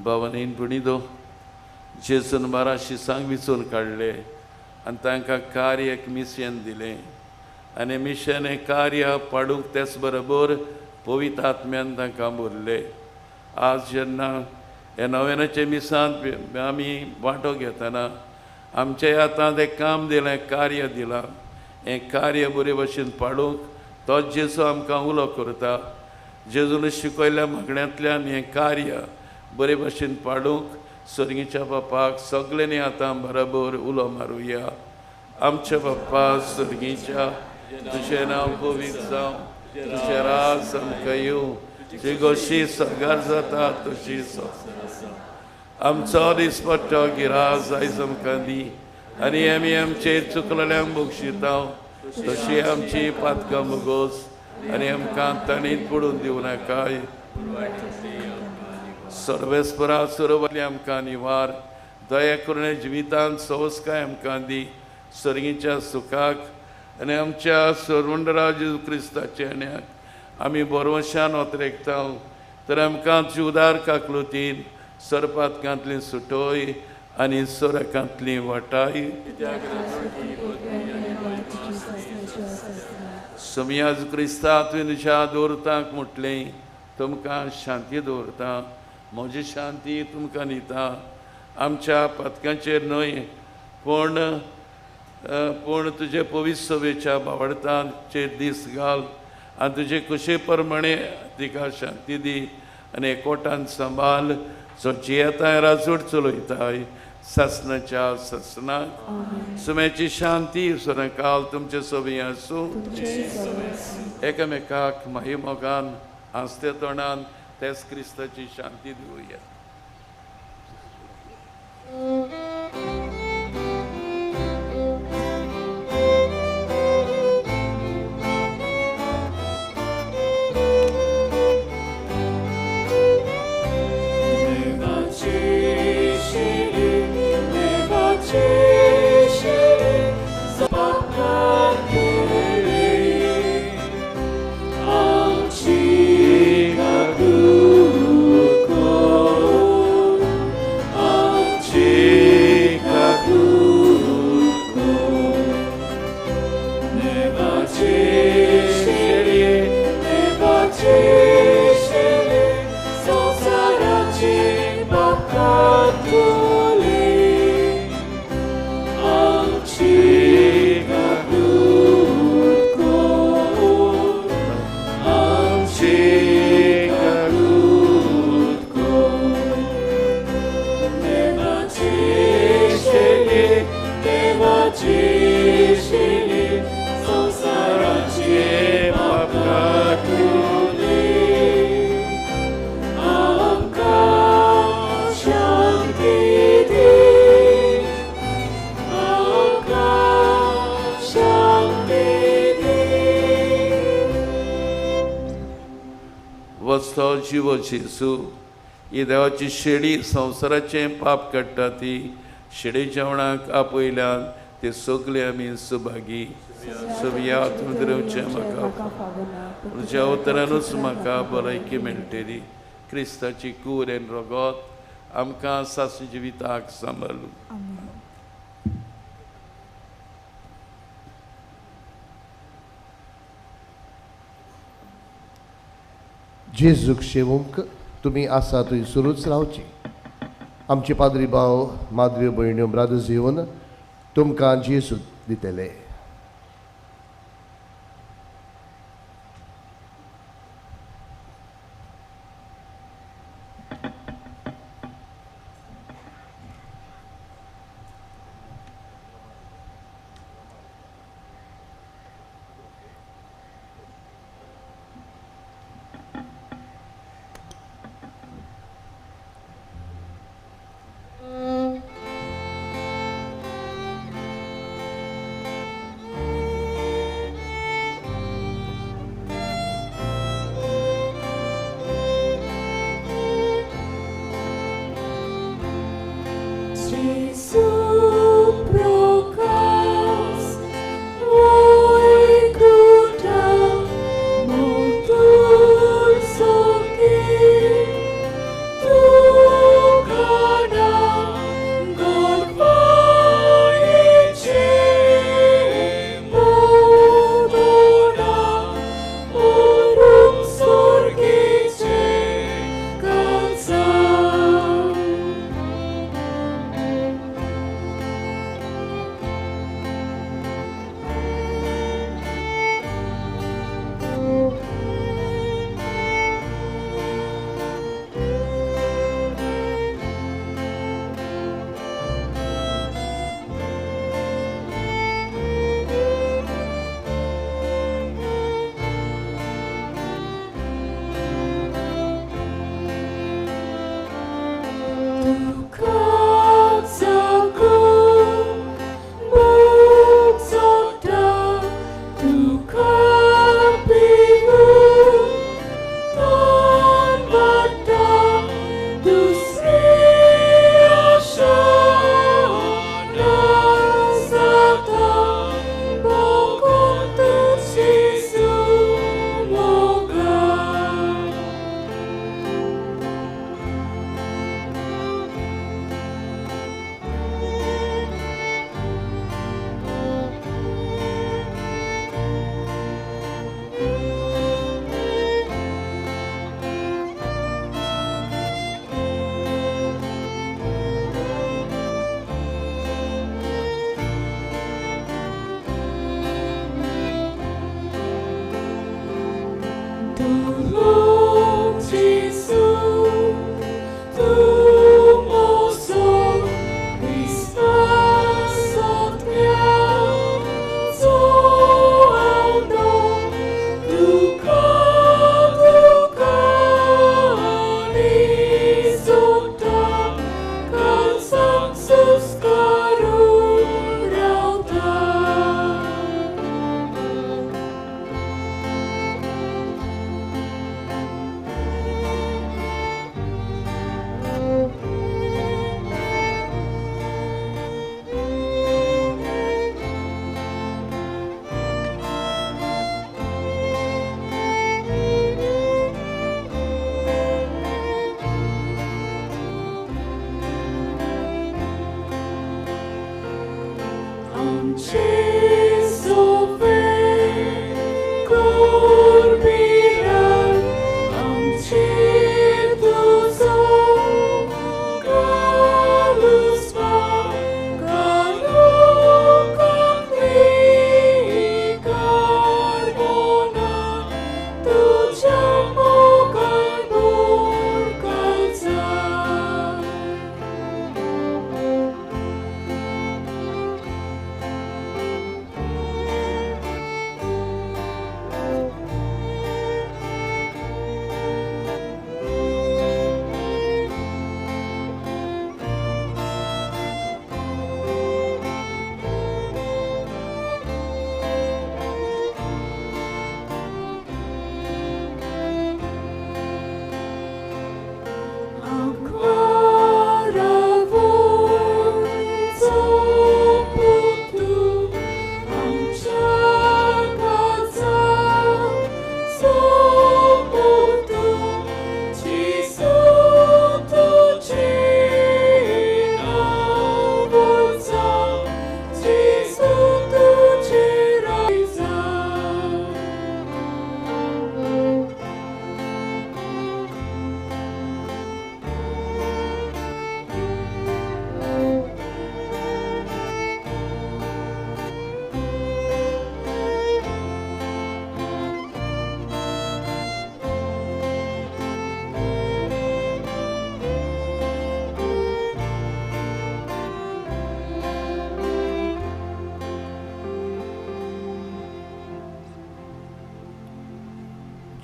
बाबांनी पुणिदो जेजून 12 शिसांक विचून काडले आनी तांकां कार्य एक मिशन दिलें आनी मिशन हें कार्य पाडूंक तेच बरोबर पवित्र आत्म्यान तांकां भरले. आज जेन्ना ह्या नव्यानाच्या मिसांत आमी वांटो घेतना आमच्या हातांत एक काम दिलें, कार्य दिलां. हें कार्य बरे भशेन पाडूंक तोच जेजू आमकां उलो करता. जेजून शिकयल्ल्या मागण्यांतल्यान हें कार्य बरे भशेन पाडूंक सर्गीच्या बापाक सगल्यांनी आतां बरोबर उलो मारुया. आमच्या बाप्पा सर्गीच्या, तुजें नांव पवित्र जावं, तुजें राज आमकां येवं, तुजी गोशी सगार जाता तशी आमचो दिसपट्टो गिराज आयज आमकां दी आनी आमी आमचे चुकलेल्यांक बक्षिता तशी आमची पातकां भोगोस आनी आमकां ताणीत पडून दिवं नाकाय. सर्वेस्परा सुरवाली आमकां निवार, दया करून जिवितांत सवस्काय आमकां दी. सर्गीच्या सुखाक आनी आमच्या सरवंडरा जेजू क्रिस्ताच्या येण्याक आमी बरवशान ओतरेकता. तर आमकां उदार काकलुतीन सरपातकांतली सुटोय आनी सोरकांतली वाटाय. सोमयाज क्रिस्ता तुवें तुज्या दवरतांक म्हटलें, तुमकां शांती दवरता, म्हजी शांती तुमकां दिता. आमच्या पातकांचेर न्हय पूण पूण तुजे पवित्र सभेच्या बावडतांचेर दीस घाल आनी तुजे कुशे प्रमाणे तिका शांती दी आनी एकवटान सांबाळ जो जियेताय राजवट चलयताय सासणाच्या सासणाक. सुम्याची शांती सुरकाल तुमचे सभे आसूं. एकामेकाक माही मोगान हांसते तोंडान तेच क्रिस्ताची शांती दिवया. तो जिवो जेजू, ही देवाची शेळी संवसाराचें पाप काडटा ती शेळी जेवणाक आपयल्यान ते सगळे आमी सुभागी. सगळ्या तुमी दिवचें म्हाका तुज्या उतरानूच म्हाका भलायकी मेळटली. क्रिस्ताची कूर आनी रगत आमकां सासू जिविताक सांबाळू. जेजूक शेवूंक तुमी आसा थंय सुरूच रावची. आमचे पाद्री भाव माद्र्यो भयण्यो ब्रादर्स येवन तुमकां जेजू दितले.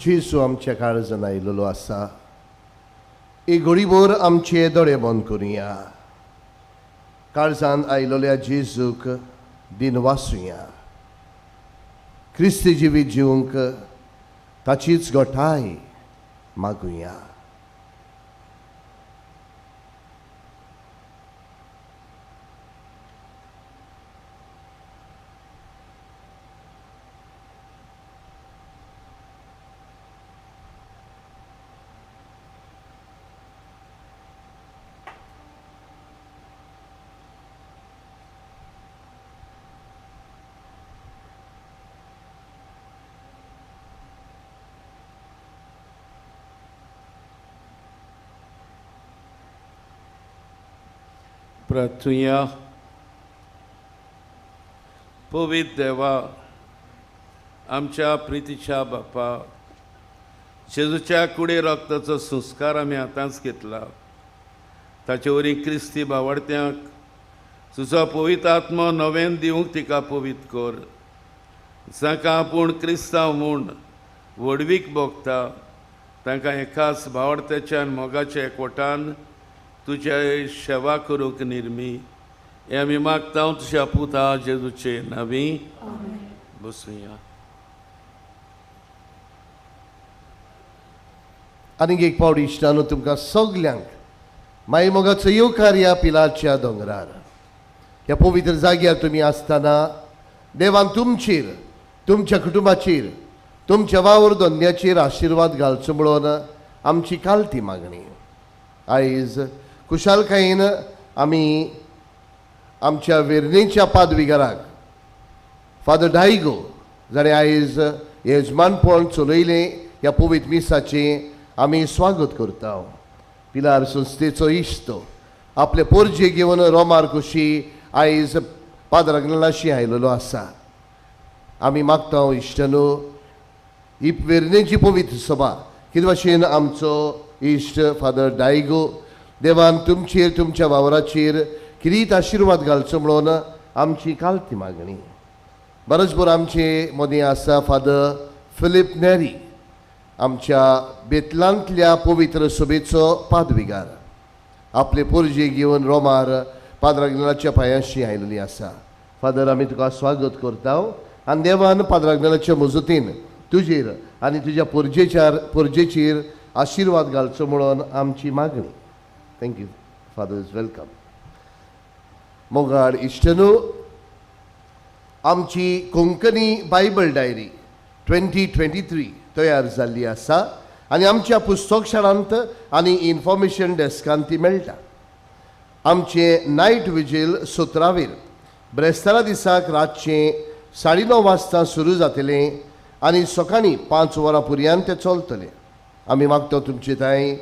जेजू आमच्या काळजान आयिल्लो आसा. एक घडीभर आमचे दोळे बंद करुया, काळजान आयिल्ल्या जेजूक दिन वासुया. क्रिस्ती जिवीत जिवंक ताचीच गोठाय मागुया. प्रार्थुया. पवित्र देवा, आमच्या प्रितीच्या बापा, जेजूच्या कुडे रक्ताचो संस्कार आमी आतांच घेतला. ताचे वरी क्रिस्ती बावडत्यांक तुजो पवित्र आत्मो नव्यान दिवंक तिका पवित्र कर. जांकां आपूण क्रिस्तांव म्हूण व्हडवीक भोगता तांकां एकाच बावडत्याच्या मोगाच्या एकवटान तुज्या सेवा करूंक निर्मी. हें आमी मागता तुज्या पुता जेजूचे नांवी. बसुया. आनीक एक पावट इश्टानो तुमकां सगल्यांक माई मोगाचो येवकार ह्या पिलाच्या दोंगरार. ह्या पवित्र जाग्यार तुमी आसतना देवान तुमचेर, तुमच्या कुटुंबाचेर, तुमच्या वावर धंद्याचेर आशिर्वाद घालचो म्हणून आमची कालती मागणी. आयज खुशालकायेन आमी आमच्या वेर्णेच्या पादविगाराक फादर डायगो जाणें आयज येजमानपण चलयलें ह्या पवित्र मिसाचें आमी स्वागत करता. पिलार संस्थेचो इश्ट आपले पोरजे घेवन रोमार कुशी आयज पाद्र आग्नेलाशी आयलेलो आसा. आमी मागता इश्टानो ही वेर्णेची पवित्र सभा कितें भाशेन आमचो इश्ट फादर डायगो देवान तुमचेर, तुमच्या वावराचेर किरीत आशिर्वाद घालचो म्हणून आमची कालती मागणी. बरोबर आमचे मदीं आसा फादर फिलीप नेरी, आमच्या बेतलांतल्या पवित्र सभेचो पादविगार. आपले पोरजे घेवन रोमार पाद्र आग्नेलाच्या पांयांशी आयिल्ली आसा. फादर, आमी तुका स्वागत करता आनी देवान पाद्र आग्नेलाच्या मजतीन तुजेर आनी तुज्या पोरजेचेर आशिर्वाद घालचो म्हणून आमची मागणी. Thank you father, is welcome. मोगाड इश्टनू, आमची कोंकणी बायबल डायरी 2023 तयार जाल्ली आसा आनी आमच्या पुस्तक शाळांत आनी इन्फॉर्मेशन डेस्कांत ती मेळटा. आमचें नायट विजील 17वेर ब्रेस्तारा दिसाक रातचें 9:30 वाजता सुरू जातलें आनी सकाळीं 5 वरां पर्यंत तें चलतलें. आमी मागता तुमचे थंय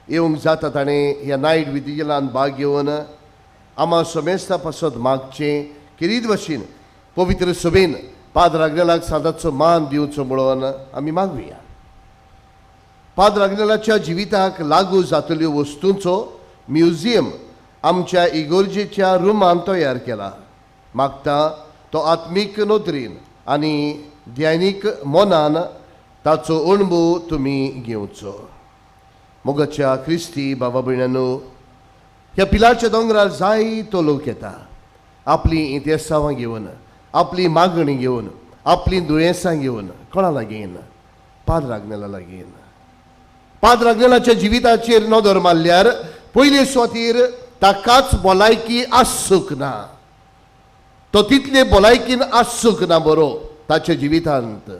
येवंक जाता ताणें ह्या नायट विजिलान भाग घेवन आमा समेस्ता पासत मागचें किरीत भशेन पवित्र सभेन पाद्र आग्नेलाक सांताचो मान दिवचो म्हणून आमी मागुया. पाद्र आग्नेलाच्या जिविताक लागू जातल्यो वस्तूंचो म्युझियम आमच्या इगोर्जेच्या रुमान तयार केला. मागता तो आत्मीक नदरेन आनी ध्यानीक मनान ताचो अणभव तुमी घेवचो. मोगाच्या क्रिस्ती बाबा भयणांनो, ह्या पिलाच्या दोंगरार जायतो लोक येता आपली इतिहासां घेवन, आपली मागणी घेवन, आपली दुयेंसां घेवन. कोणा लागीं? पाद्र आग्नेला लागीं. पाद्र आग्नेलाच्या जिविताचेर नदर मारल्यार पयले सुवातेर ताकाच भलायकी आसूंक ना. तो तितले भलायकीन आसूंक ना बरो ताच्या जिवितांत.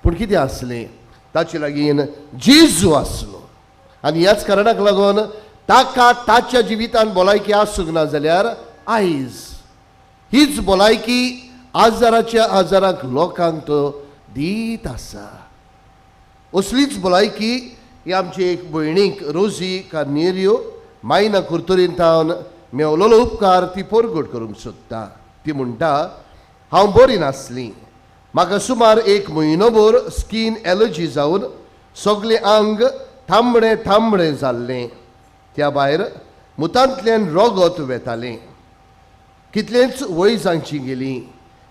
पूण कितें आसलें? ताचे लागीं जेजू आसलो आनी ह्याच कारणाक लागून ताका ताच्या जिवितांत भलायकी आसूंक ना जाल्यार आयज हीच भलायकी हजाराच्या हजारांक लोकांक तो दीत आसा. असलीच भलायकी ही आमची एक भयणीक रोजी कार्नेरियो मायना कुर्तोरीन थावन मेवलोलो उपकार ती परगट करूंक सोदता. ती म्हणटा, हांव बरी नासली, म्हाका सुमार 1 म्हयनोभर स्कीन एलर्जी जावन सगळें आंग तांबडें तांबडें जाल्लें. त्या भायर मुतांतल्यान रोगत वेतालें. कितलेंच वैजांची गेली,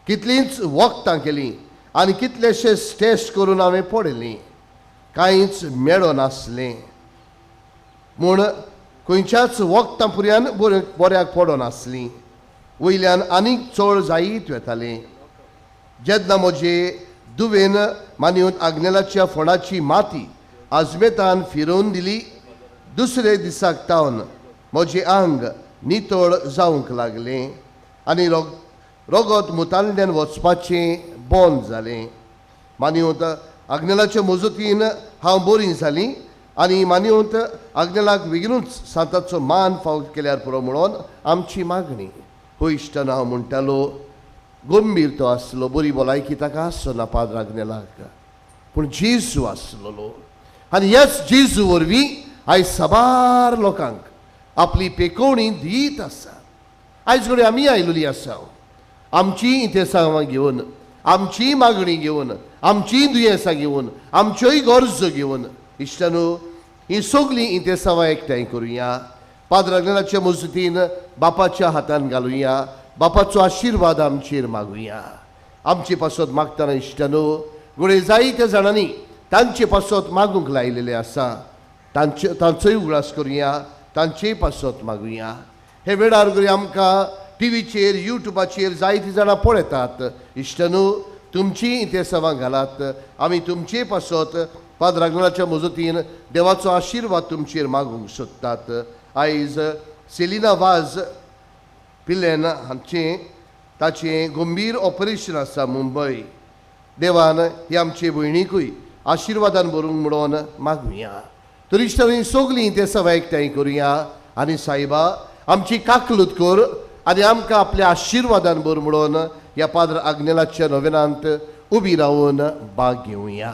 कितलींच वखदां केलीं आनी कितलेशेच टेस्ट करून हांवें पळयलीं. कांयच मेळनासलें म्हूण खंयच्याच वखदां पुर्यान बऱ्याक पडनासलीं. वयल्यान आनीक चड जायत वेतालें. जेन्ना म्हजे दुवेन मानयत आग्नेलाच्या फोंडाची माती आजमेतान फिरोवन दिली, दुसरे दिसाक तावन म्हजें आंग नितळ जावंक लागलें आनी रोगत मुतांतल्यान वचपाचें बंद जालें. मानयत आग्नेलाचे मजतीन हांव बरी जाली आनी मानयत आग्नेलाक बेगिनूच सांताचो मान फाव केल्यार पुरो म्हणून आमची मागणी. हो इश्टान हांव म्हणटालो, गंभीर तो आसलो, बरी भलायकी ताका आसना पाद्र आग्नेलाक, पूण जेजू आसलेलो आनी ह्याच जेजू वरवीं आयज साबार लोकांक आपली पेकोवणी दीत आसा. आयज घडये आमी आयलेली आसा, आमची इतिहासां घेवन, आमची मागणी घेवन, आमची दुयेंसां घेवन, आमच्योय गरजो घेवन. इश्टानू, ही सगळीं इतिहासां एकठांय करुया, पाद्र आग्नेलाच्या मजतीन बापाच्या हातान घालुया, बापाचो आशिर्वाद आमचेर मागुया. आमचे पासत मागतना इश्टानू घडये जायत्या जाणांनी तांचे पासत मागूंक लायलेलें आसा, तांचोय उगडास करुया, तांचेय पासत मागुया. हे वेळार घडये आमकां टिवीचेर, युट्यूबाचेर जायतीं जाणां पळयतात. इश्टानू, तुमचीं इतिहासां घालात, आमी तुमचे पासत पाद्र आग्नेलाच्या मजतीन देवाचो आशिर्वाद तुमचेर मागूंक सोदतात. आयज सेलिना वाज पिल्लेन हांचें ताचें गंभीर ऑपरेशन आसा मुंबय. देवान ही आमचे भयणीकूय आशिर्वादान भरूंक म्हणून मागुया. तर इश्टांनी सगळीं इतिहासां एकठांय करुया आनी सायबा आमची काकलूत कर आनी आमकां आपल्या आशिर्वादान भर म्हणून ह्या पाद्र आग्नेलाच्या नोवेनांत उबी रावन भाग घेवया.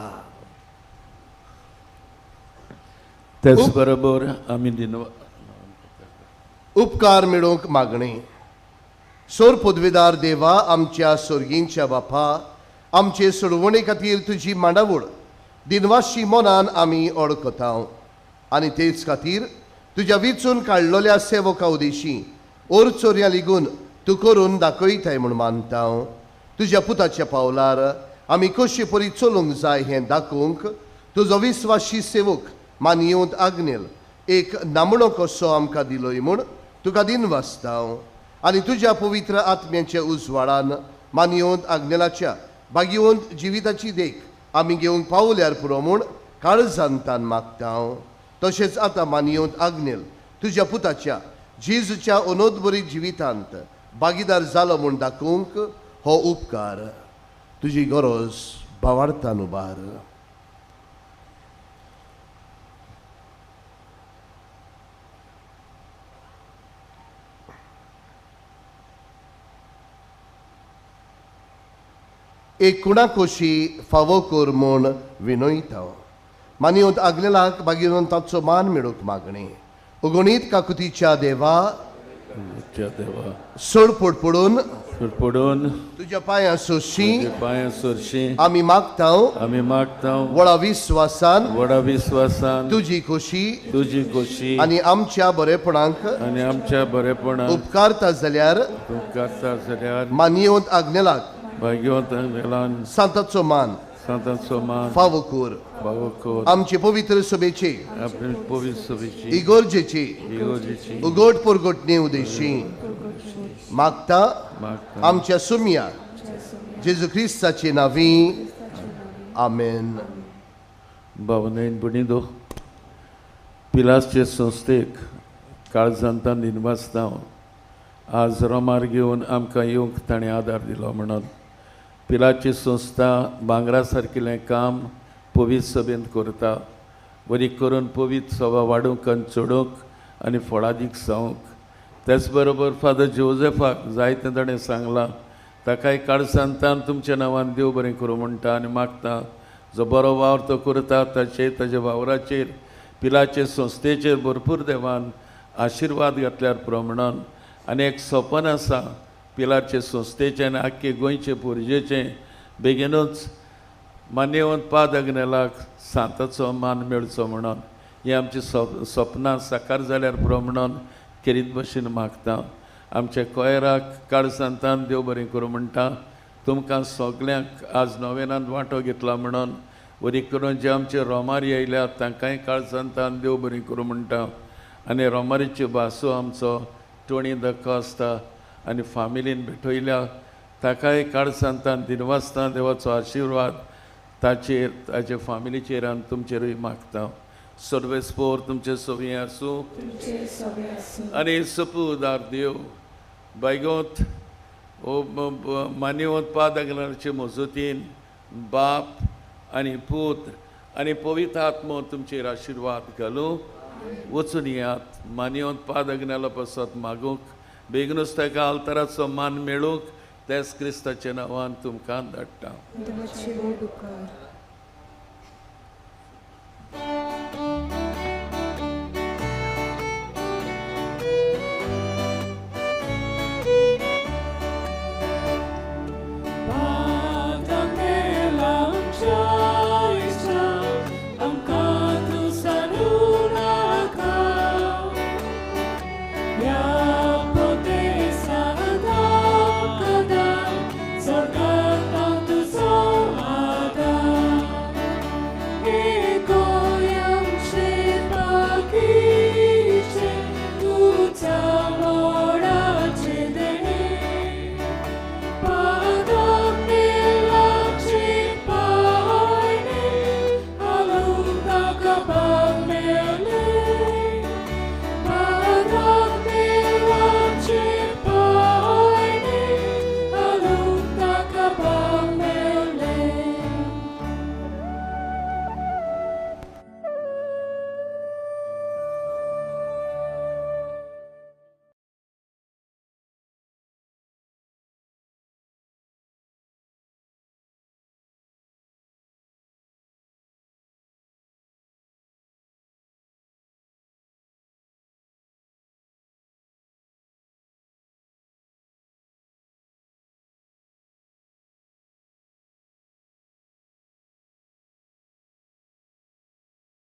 तेच बरोबर आमी उपकार मेळोवंक मागणी. सोर पदवेदार देवा, आमच्या सोर्गींच्या बापा, आमचे सोडवणे खातीर तुजी मांडावळ दिनवाशी मनान आमी ओळखता आनी तेच खातीर तुज्या विचून काडलेल्या सेवका उदेशी ओर चोरयां लिगून तूं करून दाखयताय म्हूण मानता. तुज्या पुताच्या पावलार आमी कशे परी चलूंक जाय हें दाखोवंक तुजो विस्वाशी सेवक मानयेवंत आग्नेल एक नामणो कसो आमकां दिलोय म्हूण तुका दिनवासता. आनी तुज्या पवित्र आत्म्याच्या उजवाडान मानयेवंत आग्नेलाच्या भाग्यवंत जिविताची देख आमी घेवंक पावल्यार पुरो म्हूण काळजांतान मागता. तशेंच आतां मानयेवंत आग्नेल तुज्या पुताच्या जेजूच्या अनोदबरी जिवितांत भागीदार जालो म्हूण दाखोवंक हो उपकार तुजी गरज भावार्थान उबार. एक कुणाकोशी फावो कर म्हूण विनयता. मानयेवंत आग्नेलाक भाग्यवंत ताचो मान मेळोवंक मागणी. अगणीत काकुतीच्या देवा, सोडपोड पडून पडून तुज्या पांयां सोरशी, पांयां सोरशी आमी मागता, आमी मागता व्हडा विस्वासान, व्हडा विस्वासान तुजी खोशी, तुजी खोशी आनी आमच्या बरेपणाक, आनी आमच्या बरेपणाक उपकारता जाल्यार, उपकारता जाल्यार मानयेवंत आग्नेलाक भाग्यवंत आग्नेलान सांताचो मान, सांताचो मान फावो कर, फावो कर. आमचे पवित्र सभेची, पवित्र सभेची इगोर्जेची इगोर्जेची उगोट परगटणे उदेशी मागता आमच्या सुमया जेजू क्रिस्ताचे नांवी, आमेन. भावनेन भयणींनो, पिलासचे संस्थेक काळजांतान दिनवासता आज रोमार घेवन आमकां येवंक ताणें आदार दिलो म्हणून. पिलाची संस्था भांगरा सारकिलें काम पवित्र सभेंत करता, बरी करून पवित्र सभा वाडूंक आनी चडोवंक आनी फळादीक जावंक. तेच बरोबर फादर जोजेफाक जायतें ताणें सांगलां, ताकाय काळसांतान तुमच्या नांवान देव बरें करूं म्हणटा आनी मागता. जो बरो वावर तो करता ताचेर, ताज्या वावराचेर, पिलाचे संस्थेचेर भरपूर देवान आशिर्वाद घातल्यार पुरो म्हणून. आनी एक सपन आसा पिलाचे संस्थेचें आनी आख्खे गोंयचे पुरजेचें, बेगीनूच मान्यवंत पाद आग्नेलाक सांताचो मान मेळचो म्हणून. ही आमची सपनां साकार जाल्यार पुरो म्हणून खेरीत भशेन मागता. आमच्या कोयराक काळसांतान देव बरें करूं म्हणटा. तुमकां सगल्यांक आज नोवेनांत वांटो घेतला म्हणून बरी करून जे आमचे रोमारी आयल्यात तांकांय काळजांतान देव बरी करूं म्हणटा. आनी रोमारीच्यो भासो आमचो टोणी धक्को आसता आनी फामिलीन भेटयल्या ताकाय काळजांतान दिनवासता देवाचो आशिर्वाद ताचेर ताचे फामिलीचेर आनी तुमचेरूय मागता. सर्वेस्पोर तुमचे सोबी आसूं आनी सपूदार देव बायगोत ओ मान्यवत पादगलाचे मजतीन बाप आनी पूत आनी पवित्र आत्मो तुमचेर आशिर्वाद घालूं. वचून येयात मान्यवत पादग्नाला पसत मागूंक बेगीनूच ताका आल्ताराचो मान मेळूंक तेच क्रिस्ताच्या नांवान तुमकां धाडटा.